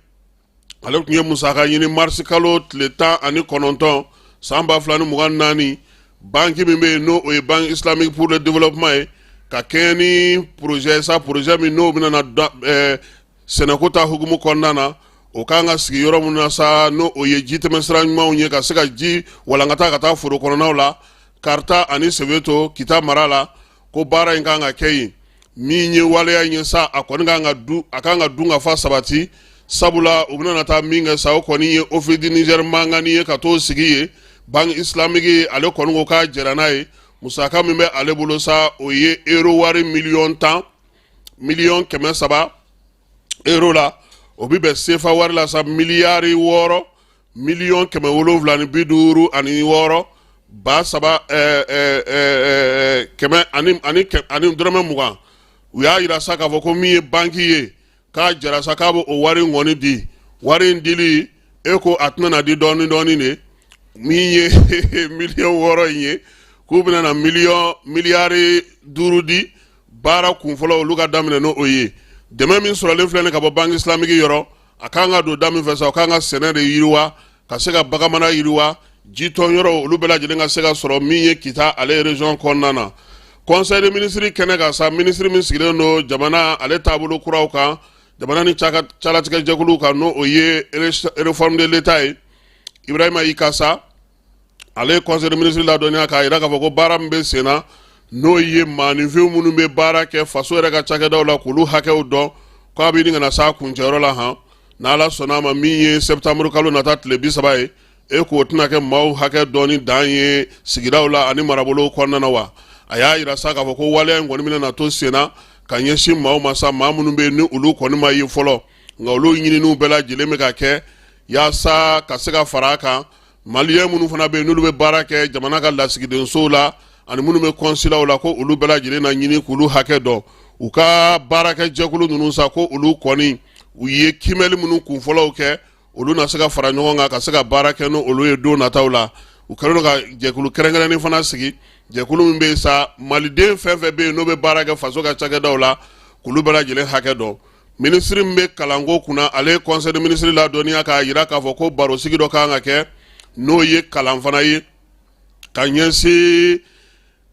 ale tun ye musaka ɲini marisi kalo tile 19 san 2024, banki min bɛ yen, n'o o ye Banque islamique pour le développement ye, ka kɛɲɛ ni projet sa, projet min n'o bɛna na sɛnɛko ta hukumu kɔnɔna na, o kan ka sigi yɔrɔ min na sa, n'o o ye ji tɛmɛsira ɲumanw ye, ka se ka ji walankata ka taa foro kɔnɔnaw la, Karita ani Sɛbɛto, Kita mara la, ko baara in kan ka kɛ yen. Min ye waleya in ye sa, a kɔni kan ka du a kan ka dun ka fa sabati, sabula u bɛna taa min kɛ sa, o kɔni ye Office du Niger Mangani ye, ka t'o sigi yen. Banque islamique, ale kɔni ko k'a jɛra n'a ye. Musaka min bɛ ale bolo sa, o ye euro wari miliyɔn 10, miliyɔn 300 euro la. O bɛ bɛn sefa wari la sa, miliyari 6, miliyɔn 756 ba saba kɛmɛ ani dɔrɔmɛ 20. U y'a jira sa k'a fɔ ko min ye banki ye, k'a jɛra sa k'a bɛ o wari in kɔni di. Wari in dili, e ko a tɛna na di dɔɔnin dɔɔnin de. Min ye miliyɔn 6 in ye, k'u bɛna na miliyari 5 di baara kunfɔlɔ, olu ka daminɛ n'o ye. Dɛmɛ min sɔrɔlen filɛ ka bɔ Banque islamique yɔrɔ, a kan ka don da min fɛ sa, o kan ka sɛnɛ de yiriwa, ka se ka baganmara yiriwa, jitɔn yɔrɔ, olu bɛɛ lajɛlen ka se ka sɔrɔ min ye Kita ale région kɔnɔna na. Conseil des ministres kɛnɛ kan sa, minisiri min sigilen don jamana ale taabolo kuraw kan, jamana ni calatigɛ jɛkuluw kan, n'o o ye réforme de l'État ye, Ibrahima Ikasa, ale ye conseil des ministres ladɔnniya k'a jira k'a fɔ ko baara min bɛ sen na, n'o ye maaninfin minnu bɛ baara kɛ faso yɛrɛ ka cakɛdaw la, k'olu hakɛw dɔn, k'a bɛ ɲini ka na s'a kuncɛyɔrɔ la han, n'Ala sɔnna a ma. Min ye septembre kalo nata tile 30 ye, e k'o tɛna kɛ maaw hakɛ dɔnni dan ye sigidaw la ani marabolow kɔnɔna na wa. A y'a jira sa k'a fɔ ko waleya in kɔni bɛna na to sen na ka ɲɛsin maaw ma sa, maa minnu bɛ yen ni olu kɔni ma ye fɔlɔ, nka olu ɲininiw bɛɛ lajɛlen bɛ ka kɛ yaasa ka se ka fara a kan. Maliyɛn minnu fana bɛ yen, n'olu bɛ baara kɛ jamana ka lasigidensow la ani minnu bɛ kɔnsilaw la, ko olu bɛɛ lajɛlen na ɲini k'olu hakɛ dɔn. U ka baarakɛ jɛkulu ninnu sa, ko olu kɔni u ye kiimɛli minnu kunfɔlɔw kɛ, olu na se ka fara ɲɔgɔn kan ka se ka baara kɛ n'olu ye don nataw la. U kɛlen don ka jɛkulu kɛrɛnkɛrɛnnen fana sigi, jɛkulu min bɛ yen sa, maliden fɛn fɛn bɛ yen n'o bɛ baara kɛ faso ka cakɛdaw la, k'olu bɛɛ lajɛlen hakɛ dɔn. Minisiri min bɛ kalanko kunna, ale ye conseil des ministres ladɔnniya k'a jira k'a fɔ ko barosigi dɔ kan ka kɛ, n'o ye kalan fana ye, ka ɲɛsin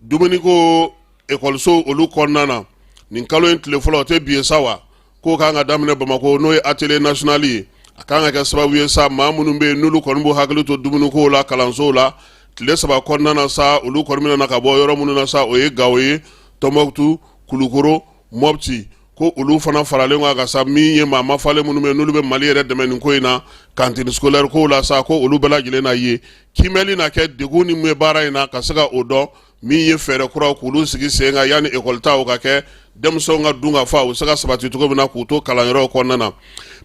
dumuniko ekɔliso olu kɔnɔna na. Nin kalo in tile fɔlɔ, o tɛ bi ye sa wa, k'o kan ka daminɛ Bamakɔ, n'o ye atelier national ye. A kan ka kɛ sababu ye sa, maa minnu bɛ yen, n'olu kɔni b'u hakili to dumuniko la kalansow la, tile 3 kɔnɔna na sa, olu kɔni bɛna na ka bɔ yɔrɔ minnu na sa, o ye Gawo ye, Tɔnbɔkutu, Kulukoro, Mɔpti. Ko olu fana faralen kan ka sa min ye maa mafalen minnu bɛ n'olu bɛ Mali yɛrɛ dɛmɛ nin ko in na cantine scolaire ko la sa, ko olu bɛɛ lajɛlen na ye kiimɛli na kɛ degun ni bɛ baara in na ka se ka o dɔn, min ye fɛɛrɛ kuraw k'olu sigi sen kan yanni ekɔli ta o ka kɛ, denmisɛnw ka dun ka fa u se ka sabati cogo min na k'u to kalanyɔrɔw kɔnɔna na.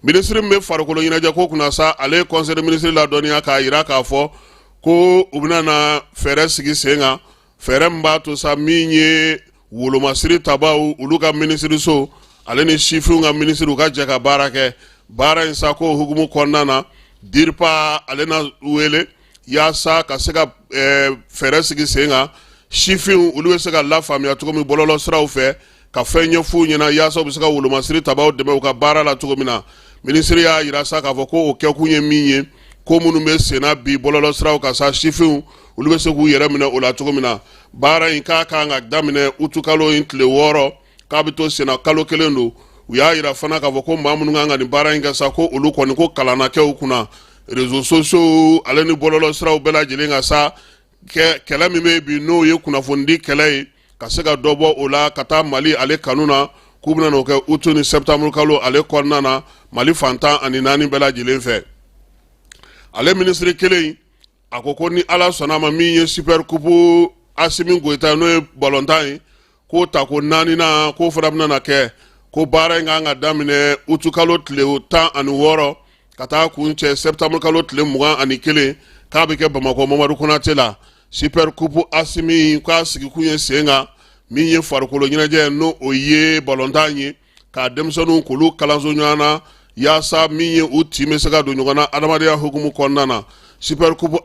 Minisiri min bɛ farikolo ɲɛnajɛ ko kunna sa, ale ye conseil des ministres ladɔnniya k'a jira k'a fɔ ko u bɛna na fɛɛrɛ sigi sen kan, fɛɛrɛ min b'a to sa min ye wolomasiri tabaw olu ka minisiriso ale ni sifinw ka minisiri u ka jɛ ka baara kɛ. Baara in sa, ko hukumu kɔnɔna na, DIRPA ale na wele yaasa ka se ka fɛɛrɛ sigi sen kan, sifinw olu bɛ se ka lafaamuya cogo min bɔlɔlɔ siraw fɛ, ka fɛn ɲɛf'u ɲɛna yaasa u bɛ se ka wolomasiri tabaw dɛmɛ u ka baara la cogo min na. Minisiri y'a jira sa k'a fɔ ko o kɛkun ye min ye, ko minnu bɛ senna bi bɔlɔlɔ siraw kan sa, sifinw olu bɛ se k'u yɛrɛ minɛ o la cogo min na. Baara in k'a kan ka daminɛ utukalo in tile 6, k'a bɛ to senna kalo kelen don. U y'a jira fana k'a fɔ ko maa minnu kan ka nin baara in kɛ sa, ko olu kɔni ko kalanna kɛ u kunna réseaux sociaux ale ni bɔlɔlɔ siraw bɛɛ lajɛlen kan sa, kɛlɛ min bɛ bi n'o ye kunnafonidi kɛlɛ ye, ka se ka dɔ bɔ o la ka taa Mali ale kanu na, k'u bɛna n'o kɛ utu ni septembre kalo ale kɔnɔna na Mali fan 14 bɛɛ lajɛlen fɛ. Ale minisiri kelen a ko ko ni Ala sɔnna a ma, min ye super coupe Asimi Goyita n'o ye balontan ye, k'o ta ko naaninan k'o fana bɛna na kɛ, ko baara in kan ka daminɛ utukalo tile 16 ka taa kuncɛ septembre kalo tile 21, k'a bɛ kɛ Bamakɔ Mamadu Konate la. Super coupe Asimi k'a sigikun ye sen kan min ye farikolo ɲɛnajɛ n'o o ye balontan ye, ka denmisɛnninw k'olu kalanso ɲɔgɔn na yaasa min ye u tin bɛ se ka don ɲɔgɔn na adamadenya hukumu kɔnɔna na. Super coupe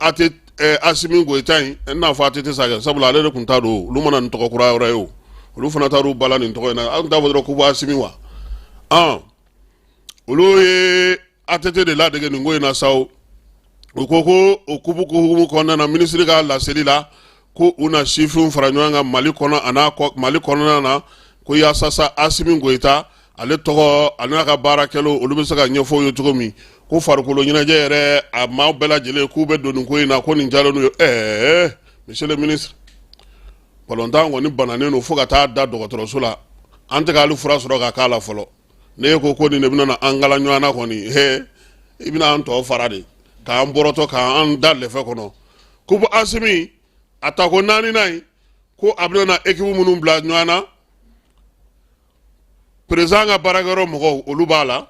Asimi Goyita in n n'a fɔ ATT sa kɛ, sabula ale de tun ta don, olu mana nin tɔgɔ kura wɛrɛ ye o, olu fana taar'u bala nin tɔgɔ in na. An tun t'a fɔ dɔrɔn coupe Asimi wa? Olu ye ATT de ladege nin ko in na sa. U ko ko o coupe hukumu kɔnɔna na, minisiri ka laseli la, ko u na sifinw fara ɲɔgɔn kan Mali kɔnɔ a n'a Mali kɔnɔna na, ko yaasa sa Asimi Goyita ale tɔgɔ ale n'a ka baarakɛlaw olu bɛ se ka ɲɛfɔ u ye cogo min, ko farikolo ɲɛnajɛ yɛrɛ a maaw bɛɛ lajɛlen k'u bɛ don nin ko in na, ko nin diyalen n'u ye. Ɛɛ, monsieur le ministre, balontan kɔni bananen don fo ka taa da dɔgɔtɔrɔso la, an tɛ ka hali fura sɔrɔ ka k'a la fɔlɔ. Ne ko ko nin de bɛna an kala ɲɔgɔn na kɔni, he, i bɛna an tɔ fara de k'an bɔrɔtɔ k'an da lɛfɛ kɔnɔ. Coupe Asimi a ta ko naaninan in, ko a bɛna na équipe minnu bila ɲɔgɔn na, président ka baarakɛyɔrɔ mɔgɔw olu b'a la,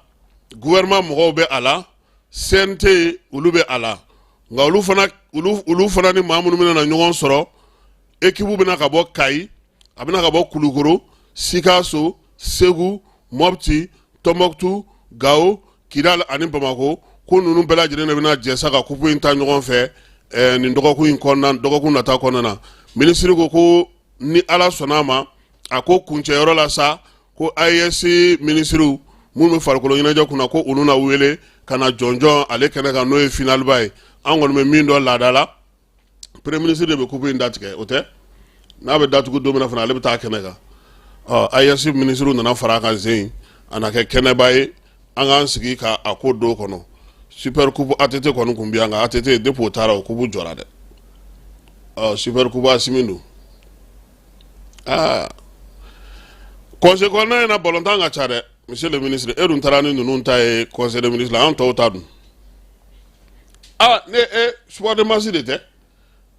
gouvernement mɔgɔw bɛ a la, CNT olu bɛ a la, nka olu fana ni maa minnu bɛna na ɲɔgɔn sɔrɔ, équipe bɛna ka bɔ Kayi, a bɛna ka bɔ Kulukoro, Sikaso, Segu, Mɔpti, Tɔnbɔkutu, Gawo, Kidali ani Bamakɔ, ko ninnu bɛɛ lajɛlen de bɛna jɛ sa ka coupe in ta ɲɔgɔn fɛ nin dɔgɔkun in kɔnɔna, dɔgɔkun nata kɔnɔna na. Minisiri ko ko ni Ala sɔnna a ma, a ko kuncɛyɔrɔ la sa, ko AES minisiriw minnu bɛ farikolo ɲɛnajɛ kunna, ko olu na wele ka na jɔnjɔn ale kɛnɛ kan, n'o ye finaliba ye. An kɔni bɛ min dɔn laada la, premier ministre de bɛ coupe in datigɛ, o tɛ n'a bɛ datugu don min na fana, ale bɛ taa kɛnɛ kan. Ɔ, AES minisiriw nana fara a kan zen, a na kɛ kɛnɛba ye, an k'an sigi ka a ko don kɔnɔ. Super coupe ATT kɔni kun bɛ yan, nka ATT depuis o taara, o coupe jɔra dɛ. Ɔ, super coupe Asimi don. Aa, conseil kɔnɔna in na, balontan ka ca dɛ. Monsieur le ministre, e dun taara ni ninnu ta ye conseil des ministres la, an tɔw ta dun? Aa, ne e sport de masse de tɛ.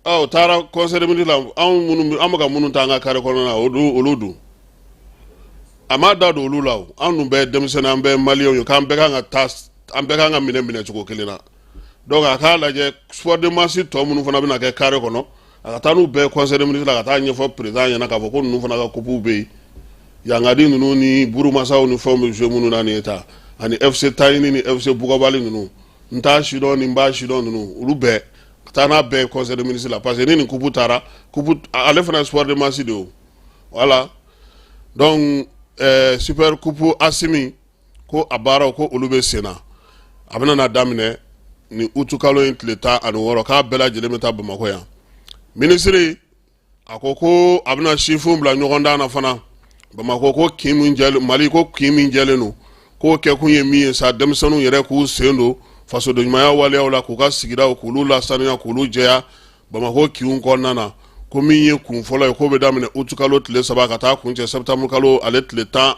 O taara conseil des ministres la, anw minnu an bɛ ka minnu ta an ka carré kɔnɔna na, olu dun a m'a da don olu la. O an dun bɛɛ ye denmisɛnnin, an bɛɛ ye maliyɛnw ye, k'an bɛɛ kan ka taa, an bɛɛ kan ka minɛ minɛcogo kelen na. Donc a k'a lajɛ, sport de masse tɔ minnu fana bɛna kɛ carré kɔnɔ, a ka taa n'u bɛɛ conseil des ministres la, ka taa ɲɛfɔ président ɲɛna k'a fɔ ko ninnu fana ka coupe bɛ yen, Yangadi ninnu ni Burumasaw ni fɛnw bɛ jouer minnu na nin ye ta, ani FC Tayini ni FC Bugabali ninnu, n t'a sidɔn ni n b'a sidɔn ninnu, olu bɛɛ ka taa n'a bɛɛ ye conseil des ministres la, parce que ni nin coupe taara, coupe ale fana ye sport de masse de ye o. Voilà, donc super coupe Asimi, ko a baaraw ko olu bɛ sen na, a bɛna na daminɛ ni utukalo in tile 16, k'a bɛɛ lajɛlen bɛ taa Bamakɔ yan. Minisiri a ko ko a bɛna sifinw bila ɲɔgɔndan na fana Bamakɔ, ko kin min jɛlen Mali, ko kin min jɛlen don, k'o kɛkun ye min ye sa, denmisɛnninw yɛrɛ k'u sen don fasodenɲumanya waleyaw la, k'u ka sigidaw k'olu lasaniya, k'olu jɛya Bamakɔ kinw kɔnɔna na. Ko min ye kun fɔlɔ ye, k'o bɛ daminɛ utukalo tile 3 ka taa kuncɛ septembre kalo ale tile 10.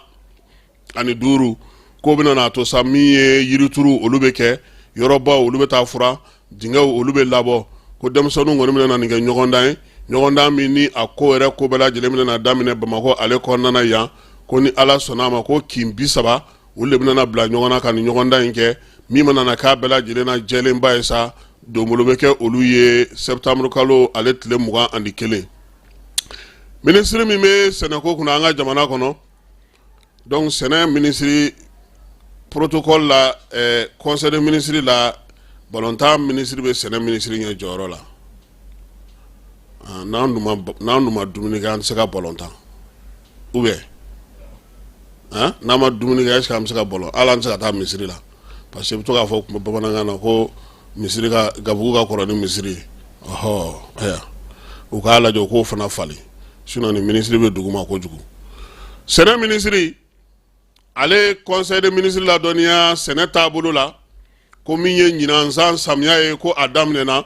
25, k'o bɛna n'a to sa min ye yirituru olu bɛ kɛ, yɔrɔbaw olu bɛ taa furan, dingɛw olu bɛ labɔ. Ko denmisɛnninw kɔni bɛna na nin kɛ ɲɔgɔndan ye, ɲɔgɔndan min ni a ko yɛrɛ ko bɛɛ lajɛlen bɛna na daminɛ Bamakɔ ale kɔnɔna na yan. Ko ni Ala sɔnna a ma, ko kin 30 olu de bɛna bila ɲɔgɔn na ka nin ɲɔgɔndan in kɛ. Min mana na k'a bɛɛ lajɛlen na jɛlenba ye sa, donbolo bɛ kɛ olu ye septembre kalo ale tile 21. Minisiri min bɛ sɛnɛko kunna an ka jamana kɔnɔ, donc sɛnɛ minisiri protocole la, conseil des ministres la, balontan minisiri bɛ sɛnɛ minisiri ɲɛ jɔyɔrɔ la. N'an dun ma dumuni kɛ, an tɛ se ka balon tan, ou bien n'an ma dumuni kɛ, est ce que an bɛ se ka balon? Hali an tɛ se ka taa misiri la, parce que i bɛ to k'a fɔ kuma bamanankan na ko misiri ka gabugu ka kɔrɔ ni misiri ye. Ɔhɔ, ayiwa, u k'a lajɛ, u k'o fana falen, sinon ni minisiri bɛ dugu ma kojugu. Sɛnɛ minisiri, ale conseil des ministres ladɔnniya sɛnɛ taabolo la, ko min ye ɲinan san samiya ye, ko a daminɛna,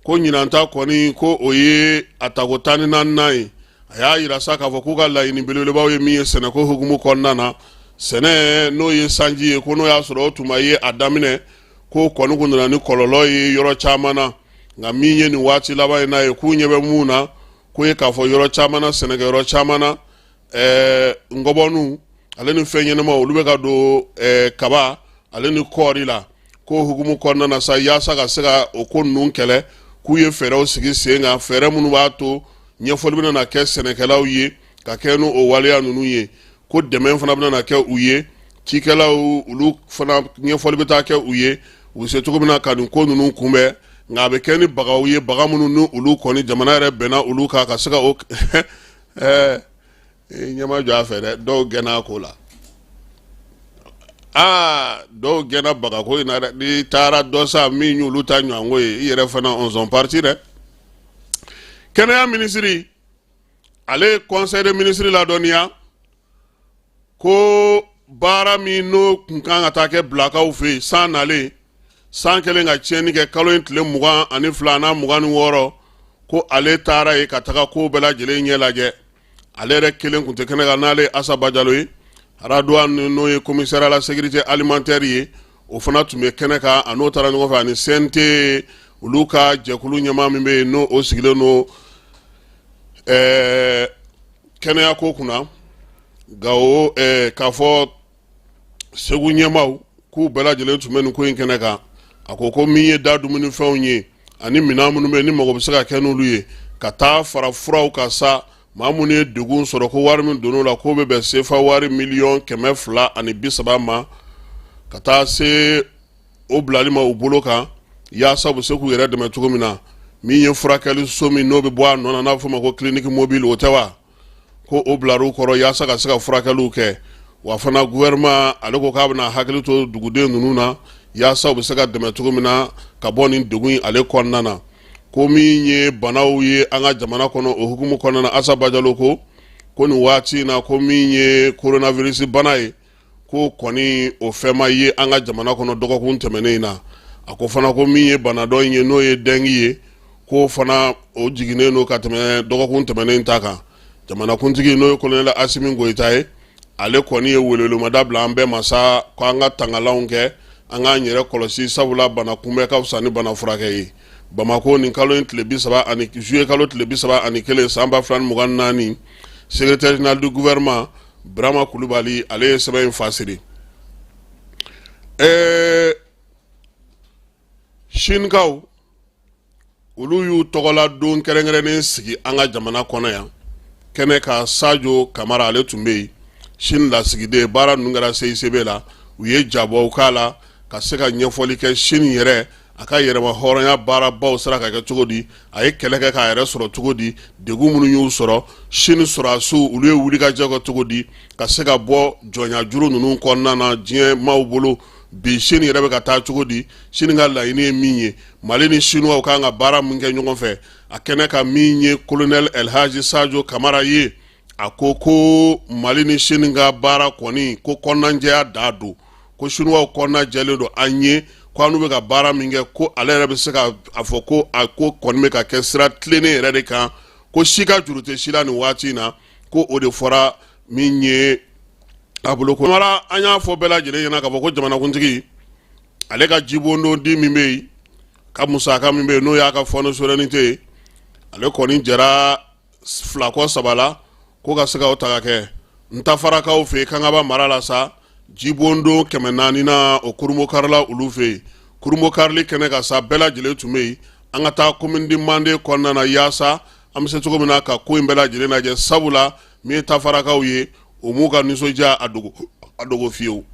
ko ɲinan ta kɔni, ko o ye a tako 14nan ye. A y'a yira sa k'a fɔ k'u ka laɲini belebelebaw ye min ye sɛnɛko hukumu kɔnɔna na, sɛnɛ n'o ye sanji ye, ko n'o y'a sɔrɔ o tuma ye a daminɛ, ko kɔni kun nana ni kɔlɔlɔ ye yɔrɔ caman na. Nka min ye nin waati laban in n'a ye, k'u ɲɛ bɛ mun na, k'o ye k'a fɔ yɔrɔ caman na, sɛnɛkɛyɔrɔ caman na, ngɔbɔninw ale ni fɛn ɲɛnamaw olu bɛ ka don kaba ale ni kɔɔri la. Ko hukumu kɔnɔna na sa, yaasa ka se ka o ko ninnu kɛlɛ, k'u ye fɛɛrɛw sigi sen kan, fɛɛrɛ minnu b'a to ɲɛfɔli bɛna na kɛ sɛnɛkɛlaw ye ka kɛ n'o o waleya ninnu ye, ko dɛmɛ fana bɛna na kɛ u ye, cikɛlaw olu fana ɲɛfɔli bɛ taa kɛ u ye, u bɛ se cogo min na ka nin ko ninnu kunbɛn. Nka a bɛ kɛ ni bagaw ye, baga minnu ni olu kɔni jamana yɛrɛ bɛnna olu kan ka se ka o ɲɛma jɔ a fɛ dɛ. Dɔw gɛnna a ko la, aa, dɔw gɛnna bagako in na dɛ. N'i taara dɔ sa min y'olu ta ɲɔgɔnko ye, i yɛrɛ fana on sont partis dɛ. Kɛnɛya minisiri, ale ye conseil des ministres ladɔnniya ko baara min n'o kun kan ka taa kɛ Bilakaw fɛ yen san nalen, san kɛlen ka tiɲɛni kɛ kalo in tile 22 n'a 26, ko ale taara yen ka taga ko bɛɛ lajɛlen ɲɛ lajɛ. Ale yɛrɛ kelen kun tɛ kɛnɛ kan, n'ale Asa Bajalo ye, Araduwa n'o ye commissaire à la sécurité alimentaire ye, o fana tun bɛ kɛnɛ kan, a n'o taara ɲɔgɔn fɛ, ani CNT olu ka jɛkulu ɲɛmaa min bɛ yen, n'o o sigilen don kɛnɛya ko kunna Gawo, k'a fɔ Segu ɲɛmaaw, k'u bɛɛ lajɛlen tun bɛ nin ko in kɛnɛ kan. A ko ko min ye da dumunifɛnw ye ani minɛn minnu bɛ ni mago bɛ se ka kɛ n'olu ye, ka taa fara furaw kan sa, maa minnu ye degun sɔrɔ, ko wari min donn'o la, k'o bɛ bɛn sefa wari miliyɔn 230 ma, ka taa se o bilali ma u bolo kan, yaasa u bɛ se k'u yɛrɛ dɛmɛ cogo min na. Min ye furakɛli so min n'o bɛ bɔ a nɔ na, n'a bɛ f'o ma ko clinique mobile, o tɛ wa, ko o bilar'u kɔrɔ yaasa ka se ka furakɛliw kɛ. Wa fana gouvernement ale ko k'a bɛna hakili to duguden ninnu na, yaasa u bɛ se ka dɛmɛ cogo min na ka bɔ nin degun in ale kɔnɔna na. Ko min ye banaw ye an ka jamana kɔnɔ, o hukumu kɔnɔna na, Asa Bajalo ko nin waati in na, ko min ye coronavirus bana ye, ko kɔni o fɛn ma ye an ka jamana kɔnɔ dɔgɔkun tɛmɛnen in na. A ko fana ko min ye bana dɔ in ye, n'o ye dengue ye, ko fana o jiginnen don ka tɛmɛ dɔgɔkun tɛmɛnen ta kan. Jamanakuntigi, n'o ye colonel Asimi Goyita ye, ale kɔni ye welewelemada bila an bɛɛ ma sa, ko an ka tangalanw kɛ, an k'an yɛrɛ kɔlɔsi, sabula bana kunbɛ ka fisa ni bana furakɛ ye. Bamakɔ, nin kalo in tile 30 ani juillet kalo tile 31 san 2024, secrétaire général du gouvernement Birama Kulubali, ale ye sɛbɛn in fasiri. Sinikaw olu y'u tɔgɔla don kɛrɛnkɛrɛnnen sigi an ka jamana kɔnɔ yan. Kɛnɛ kan, Sajo Kamara, ale tun bɛ yen, Sini lasigiden. Baara ninnu kɛra CICB la, u ye jabɔw k'a la ka se ka ɲɛfɔli kɛ Sini yɛrɛ a ka yɛrɛma hɔrɔnya baarabaw sera ka kɛ cogo di, a ye kɛlɛ kɛ k'a yɛrɛ sɔrɔ cogo di, degun minnu y'u sɔrɔ, Sini sɔrɔdasiw olu ye wulikajɔ kɛ cogo di ka se ka bɔ jɔnya juru ninnu kɔnɔna na diɲɛ maaw bolo. Bi Sini yɛrɛ bɛ ka taa cogo di, Sini ka laɲini ye min ye, Mali ni Sinuwaw kan ka baara min kɛ ɲɔgɔn fɛ. A kɛnɛ kan, min ye colonel Elhaji Sajo Kamara ye, a ko ko Mali ni Sini ka baara kɔni, ko kɔnɔnajɛya da don, ko Sinuwaw kɔnɔna jɛlen don an ye, ko an bɛ ka baara min kɛ, ko ale yɛrɛ bɛ se ka a fɔ ko a ko kɔni bɛ ka kɛ sira tilennen yɛrɛ de kan, ko si ka juru tɛ si la nin waati in na. Ko o de fɔra min ye A bolo mara an y'a fɔ bɛɛ lajɛlen ɲɛna k'a fɔ ko jamanakuntigi ale ka jibondon di min bɛ yen, ka musaka min bɛ yen, n'o y'a ka fonds de souveraineté ye, ale kɔni jɛra fila kɔ saba la ko ka se ka o ta ka kɛ Ntafarakaw fɛ yen, Kangaba mara la sa. Jibondon 400 na, o kurunbonkarila olu fɛ yen. Kurunbonkarili kɛnɛ kan sa, bɛɛ lajɛlen tun bɛ yen. An ka taa commune de Mande kɔnɔna na yaasa an bɛ se cogo min na ka ko in bɛɛ lajɛlen lajɛ, sabula min ye Tafarakaw ye, u m'u ka nisɔndiya a dogo a dogo fiyewu.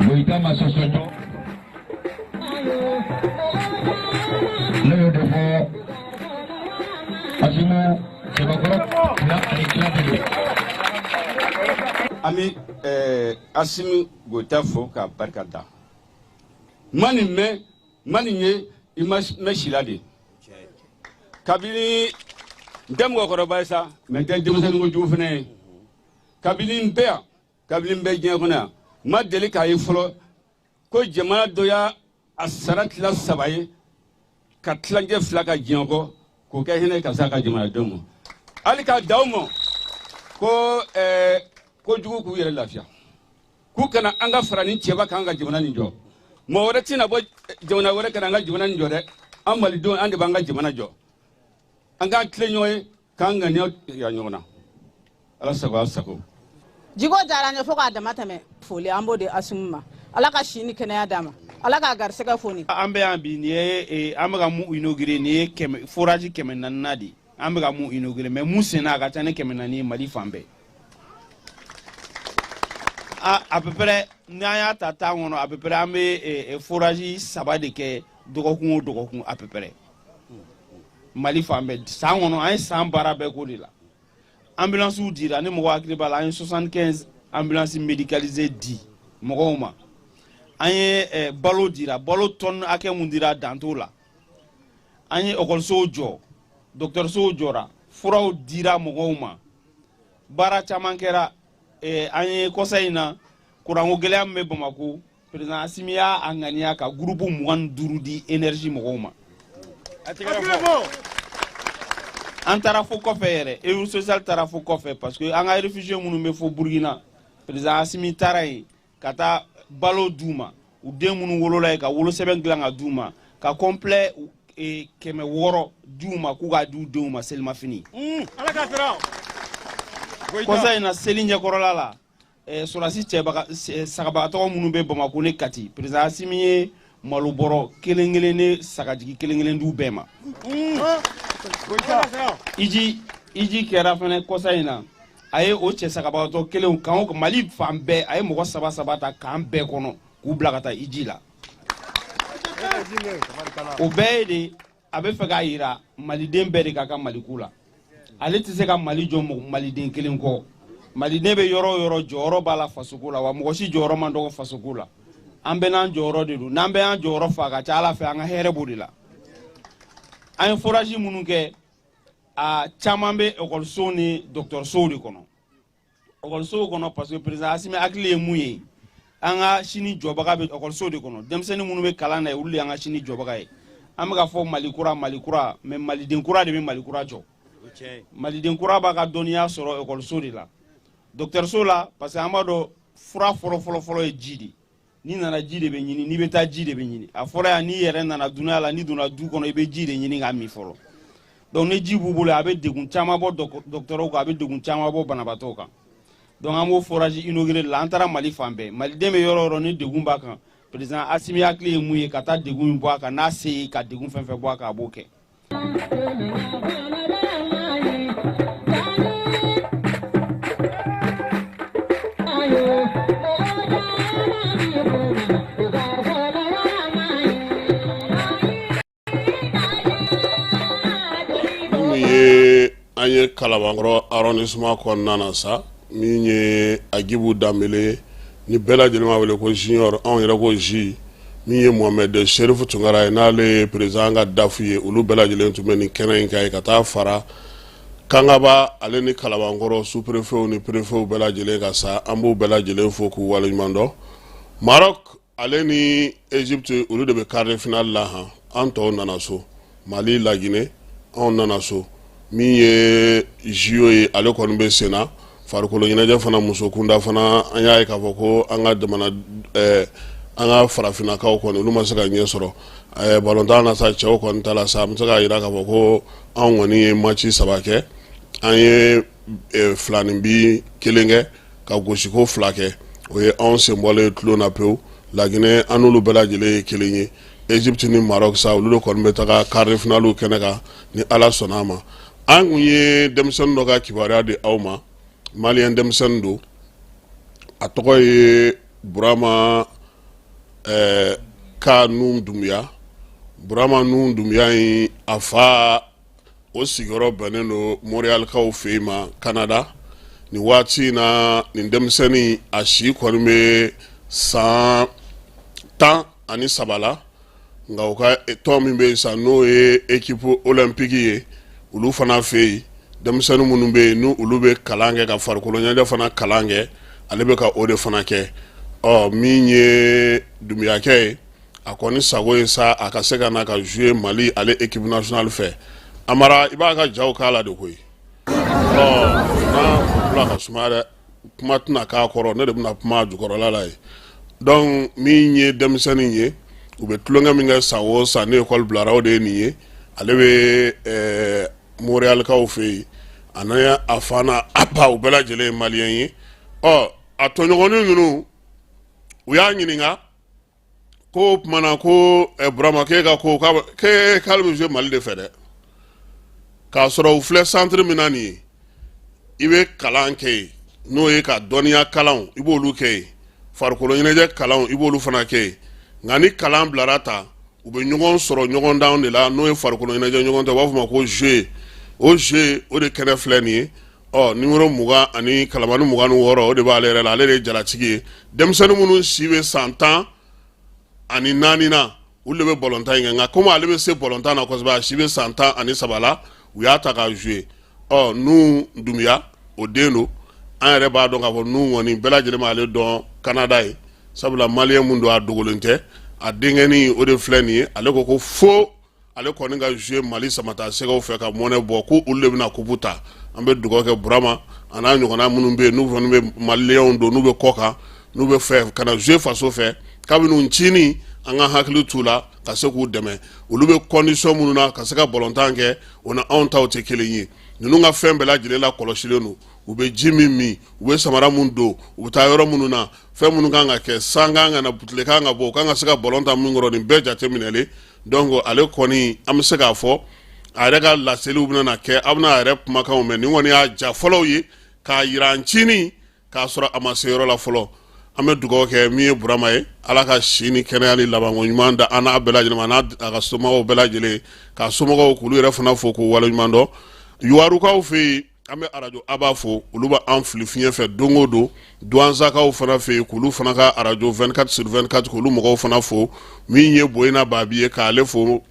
Goyita ma sɔsɔ jɔ ne y'o de fɔ Asimu cɛbakɔrɔ fila ani tila de don. An bɛ Asimi Goyita fo k'a barika da. N ma nin mɛn, n ma nin ye, i ma mɛn si la de. Kabini n tɛ mɔgɔkɔrɔba ye sa, mɛ n tɛ denmisɛnnin kojugu fana ye. Kabini n bɛ yan, kabini n bɛ diɲɛ kɔnɔ yan, n ma deli k'a ye fɔlɔ ko jamana dɔ y'a a sara tila saba ye ka tilancɛ fila ka diɲɛ kɔ k'o kɛ hinɛ ka se a ka jamanadenw ma, hali k'a da u ma ko kojugu k'u yɛrɛ lafiya, k'u kana an ka fara ni cɛba k'an ka jamana nin jɔ. Mɔgɔ wɛrɛ tɛna bɔ jamana wɛrɛ ka na an ka jamana nin jɔ dɛ. An malidenw, an de b'an ka jamana jɔ. An k'an tilen ɲɔgɔn ye, k'an ŋaniya yira ɲɔgɔn na. Ala sago, aw sago. Jiko diyara an ye fo k'a dama tɛmɛ. Foli an b'o di Asimu ma. Ala ka si ni kɛnɛya d'a ma, Ala k'a garisɛgɛ foni. An bɛ yan bi, nin ye an bɛ ka mun inauguré, nin ye kɛmɛ forage 400nan de ye an bɛ ka mun inauguré, mais mun senna a ka ca ni 400 ye Mali fan bɛɛ. À peu près, n'an y'a ta tan kɔnɔ, à peu près an bɛ forage saba de kɛ dɔgɔkun o dɔgɔkun, à peu près Mali fan bɛɛ. San kɔnɔ, an ye san baara bɛɛ k'o de la. Ambulancew dira, ni mɔgɔ hakili b'a la, an ye 75 ambulance médicalisée di mɔgɔw ma. An ye balo dira, balo tonne hakɛ mun dira, dan t'o la. An ye ekɔlisow jɔ, dɔgɔtɔrɔsow jɔra, furaw dira mɔgɔw ma, baara caman kɛra. An ye kɔsa in na, kuranko gɛlɛya min bɛ Bamako, président Asimi y'a a ŋaniya ka groupe 25 di énergie mɔgɔw ma. An taara fo kɔfɛ yɛrɛ, œuvre sociale taara fo kɔfɛ, parce que an ka réfugié minnu bɛ fo Burukina, président Asimi taara yen ka taa balo d'u ma, u den minnu wolola yen, ka wolosɛbɛn dilan ka d'u ma, ka complet 600 d'u ma k'u k'a di u denw ma selimafini. Kɔsa in na, seli ɲɛkɔrɔla la, sɔrɔdasi cɛbaga sagabagatɔgɔ minnu bɛ Bamako ni Kati, président Asimi ye malobɔrɔ kelen kelen ni sagajigi kelen kelen d'u bɛɛ ma. Iji kɛra fɛnɛ kɔsa in na, a ye o cɛ sagabagatɔ kelenw kan o Mali fan bɛɛ, a ye mɔgɔ saba saba ta kan bɛɛ kɔnɔ k'u bila ka taa iji la. O bɛɛ ye de a bɛ fɛ k'a yira maliden bɛɛ de ka kan Maliko la. Ale tɛ se ka Mali jɔ maliden kelen kɔ. Maliden bɛ yɔrɔ o yɔrɔ, jɔyɔrɔ b'a la fasoko la, wa mɔgɔ si jɔyɔrɔ man dɔgɔ fasoko la. An bɛɛ n'an jɔyɔrɔ de don. N'an bɛɛ y'an jɔyɔrɔ fa, a ka ca Ala fɛ, an ka hɛrɛ b'o de la. An ye forage minnu kɛ, a caman bɛ ekɔlisow ni dɔgɔtɔrɔsow de kɔnɔ. Ekɔlisow kɔnɔ, parce que président Asimi hakili ye mun ye, an ka sini jɔbaga bɛ ekɔlisow de kɔnɔ. Denmisɛnnin minnu bɛ kalan na yen, olu de y'an ka sini jɔbaga ye. An bɛ ka fɔ Mali kura, Mali kura, mais maliden kura de bɛ Mali kura jɔ. Maliden kura b'a ka dɔnniya sɔrɔ ekɔliso de la, dɔgɔtɔrɔso la, parce que an b'a dɔn fura fɔlɔ fɔlɔ fɔlɔ ye ji de. N'i nana, ji de bɛ ɲini. N'i bɛ taa, ji de bɛ ɲini. A fɔra yan, n'i yɛrɛ nana dunuya la, n'i donna du kɔnɔ, i bɛ ji de ɲini k'a min fɔlɔ. Donc ni ji b'u bolo, a bɛ degun caman bɔ dɔgɔtɔrɔw kan, a bɛ degun caman bɔ banabaatɔw kan. Donc an b'o forage inauguré la. An taara Mali fan bɛɛ. Maliden bɛ yɔrɔ o yɔrɔ, ni degun b'a kan, président Asimi hakili ye mun ye ka taa degun in bɔ a kan, n'a se ye ka degun fɛn fɛn bɔ a kan, a b'o kɛ. Min ye an ye Kalabankɔrɔ arrondissement kɔnɔna na sa, min ye Agibu Danbele. Ni bɛɛ lajɛlen b'a wele ko Junior, anw yɛrɛ ko J. Min ye Mohamed Chérif Tunkara ye, n'ale ye président ka DAF ye, olu bɛɛ lajɛlen tun bɛ nin kɛnɛ in kan yen ka taa fara Kangaba ale ni Kalabankɔrɔ sous-préfetw ni préfetw bɛɛ lajɛlen kan sa. An b'u bɛɛ lajɛlen fo k'u waleɲuman dɔn. Maroc ale ni Égypte, olu de bɛ quart de finale la han. An tɔw nana so, Mali, Laginɛ, anw nana so. Min ye JO ye, ale kɔni bɛ sen na. Farikolo ɲɛnajɛ fana, muso kunda fana, an y'a ye k'a fɔ ko an ka jamana, an ka farafinnakaw kɔni, olu ma se ka ɲɛ sɔrɔ balontan na sa. Cɛw kɔni ta la sa, an bɛ se k'a jira k'a fɔ ko anw kɔni ye match 3 kɛ. An ye 2 ni bi 1 kɛ ka gosiko 2 kɛ. O ye anw senbɔlen tulon na pewu. Laginɛ, an n'olu bɛɛ lajɛlen ye kelen ye. Égypte ni Maroc sa, olu de kɔni bɛ taga quart de finale kɛnɛ kan ni Ala sɔnna a ma. An kun ye denmisɛnnin dɔ ka kibaruya di aw ma. Malien denmisɛnnin don, a tɔgɔ ye Burama ka Nun Dunbiya. Burama Nun Dunbiya in, a fa o sigiyɔrɔ bɛnnen don Montréalkaw fɛ yen ma, Canada. Nin waati in na, nin denmisɛnnin, a si kɔni bɛ san 13 la. Nka u ka tɔn min bɛ yen sa, n'o ye équipe olympique ye, olu fana fɛ yen, denmisɛnnin minnu bɛ yen, n'u olu bɛ kalan kɛ ka farikolo ɲɛnajɛ fana kalan kɛ, ale bɛ ka o de fana kɛ. Ɔ min ye Dunbiyakɛ ye, a kɔni sago ye sa a ka se ka na ka jouer Mali ale équipe nationale fɛ. Amara, i b'a ka jaw k'a la de koyi. Ɔ n'a bila ka sumaya dɛ, kuma tɛna k'a kɔrɔ, ne de bɛna kuma a jukɔrɔla la ye. Donc min ye denmisɛnnin ye, u bɛ tulonkɛ min kɛ san o san ni école bilara, o de ye nin ye. Ale bɛ Montréalkaw fɛ yen. A n'a a fa n'a a ba, u bɛɛ lajɛlen ye malien ye. Ɔ a tɔɲɔgɔnnin ninnu, u y'a ɲininka ko o tuma na ko Burama, k'e ka ko k'ale bɛ jouer Mali de fɛ dɛ, k'a sɔrɔ u filɛ centre min na nin ye, i bɛ kalan kɛ yen, n'o ye ka dɔnniya kalanw, i b'olu kɛ yen, farikolo ɲɛnajɛ kalanw, i b'olu fana kɛ yen. Nka ni kalan bilara ta, u bɛ ɲɔgɔn sɔrɔ ɲɔgɔndanw de la, n'o ye farikolo ɲɛnajɛ ɲɔgɔn ta, u b'a fɔ o ma ko jeu. O jeu, o de kɛnɛ filɛ nin ye. Ɔ numéro 20 ani kalamani 26, o de b'ale yɛrɛ la. Ale de ye jalatigi ye. Denmisɛnnin minnu si bɛ san 14 na, olu de bɛ balontan in kɛ. Nka komi ale bɛ se balontan na kosɛbɛ, a si bɛ san 13 la, u y'a ta k'a jouer. Ɔ Nun Dunbiya, o den don. An yɛrɛ b'a dɔn k'a fɔ Nun kɔni, bɛɛ lajɛlen b'ale dɔn Canada ye, sabula malien mun don, a dogolen tɛ. A denkɛnin, o de filɛ nin ye. Ale ko ko fo ale kɔni ka jouer Mali Samata Sɛgɛw fɛ ka mɔnɛ bɔ, ko olu de bɛna coupe ta. An bɛ dugawu kɛ Burama a n'a ɲɔgɔnna minnu bɛ yen, n'u fana bɛ malienw don, n'u bɛ kɔ kan, n'u bɛ fɛ ka na jouer faso fɛ. Kabini ncinin, an ka hakili t'u la ka se k'u dɛmɛ. Olu bɛ condition minnu na ka se ka balontan kɛ, o na anw taw tɛ kelen ye. Ninnu ka fɛn bɛɛ lajɛlen la kɔlɔsilen don. U bɛ ji min min, u bɛ samara mun don, u bɛ taa yɔrɔ minnu na, fɛn minnu kan ka kɛ, san kan ka na, tile kan ka bɔ, u kan ka se ka balon tan min kɔrɔ, nin bɛɛ jateminɛlen. Donc ale kɔni, an bɛ se k'a fɔ a yɛrɛ ka laseliw bɛna na kɛ, aw bɛna a yɛrɛ kumakanw mɛn. Nin kɔni y'a ja fɔlɔw ye k'a yira ncinin k'a sɔrɔ a ma se yɔrɔ la fɔlɔ. An bɛ dugawu kɛ min ye Burama ye, Ala ka si ni kɛnɛya ni labanko ɲuman da an n'a bɛɛ lajɛlen ma, n'a a ka somɔgɔw bɛɛ lajɛlen, k'a somɔgɔw k'olu yɛrɛ fana fo k'u waleɲuman dɔn. Yuwarukaw fɛ yen, an bɛ arajo Aba fo, olu bɛ an fili fiɲɛ fɛ don o don. Duwansakaw fana fɛ yen, k'olu fana ka arajo 24 sur 24, k'olu mɔgɔw fana fo. Min ye Boyina Babi ye, k'ale fo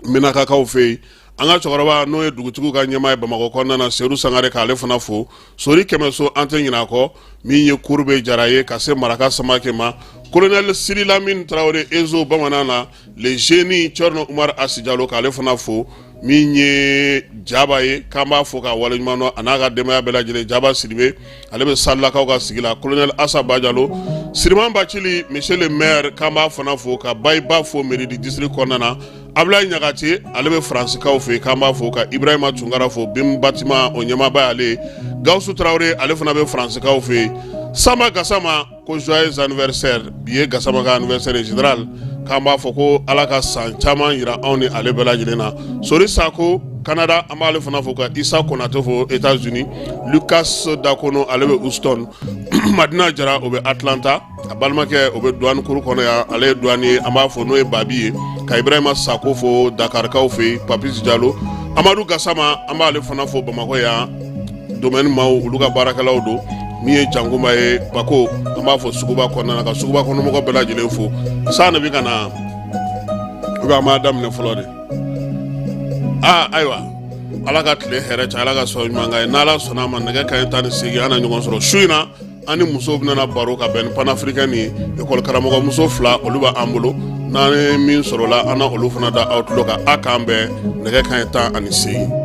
Minakakaw fɛ yen. An ka cɛkɔrɔba, n'o ye dugutigiw ka ɲɛmaa ye Bamakɔ kɔnɔna na, Sedu Sangare, k'ale fana fo. Sori Kɛmɛso, an tɛ ɲinɛ a kɔ. Min ye Kurube Jara ye, ka se Maraka Samake ma, colonel Siri Lamine Tarawele Ezo bamanan na, le génie Thierno Umar Asi Jalo, k'ale fana fo. Min ye Jaba ye, k'an b'a fo k'a waleɲuman dɔn, a n'a ka denbaya bɛɛ lajɛlen. Jaba Sidibe, ale bɛ Salilakaw ka sigi la. Colonel Asa Bajalo, Siriman Bacili, monsieur le maire, k'an b'a fana fo, ka Bayiba fo mairie du district kɔnɔna na. Abulayi Ɲagate, ale bɛ Faransikaw fɛ yen, k'an b'a fo, ka Ibrahima Tunkara fo, Bim Batima o ɲɛmaaba y'ale ye. Gawusu Tarawele, ale fana bɛ Faransikaw fɛ yen. Sama Gasama ko joyeux anniversaire. Bi ye Gasama ka anniversaire ye. Général, k'an b'a fɔ ko Ala ka san caman yira anw ni ale bɛɛ lajɛlen na. Sori Sako Canada, an b'ale fana fo, ka Isa Konate fo États-Unis. Lucas Dakono, ale bɛ Houston. Madina Jara, o bɛ Atlanta. A balimakɛ, o bɛ douane kuru kɔnɔ yan, ale ye douane ye, an b'a fɔ n'o ye Babi ye. Ka Ibrahima Sako fo Dakarikaw fɛ yen. Papis Jalo, Amadu Gasama, an b'ale fana fo Bamakɔ yan, domaine maaw, olu ka baarakɛlaw don. Min ye Jankunba ye Bako, an b'a fɔ suguba kɔnɔna na, ka suguba kɔnɔmɔgɔ bɛɛ lajɛlen fo. San de bɛ ka na ou bien an b'a daminɛ fɔlɔ de? Aa ayiwa, Ala ka tile hɛrɛ cɛ, Ala ka sɔn ɲuman kan ye. N'Ala sɔnna a ma, nɛgɛ kanɲɛ 18, an na ɲɔgɔn sɔrɔ su in na. An ni musow bɛna baro ka bɛn ni panafricain ye. Ekɔli karamɔgɔ muso fila, olu b'an bolo. N'an ye min sɔrɔ la, an na olu fana da aw tulo kan. A k'an bɛn nɛgɛ kanɲɛ 18.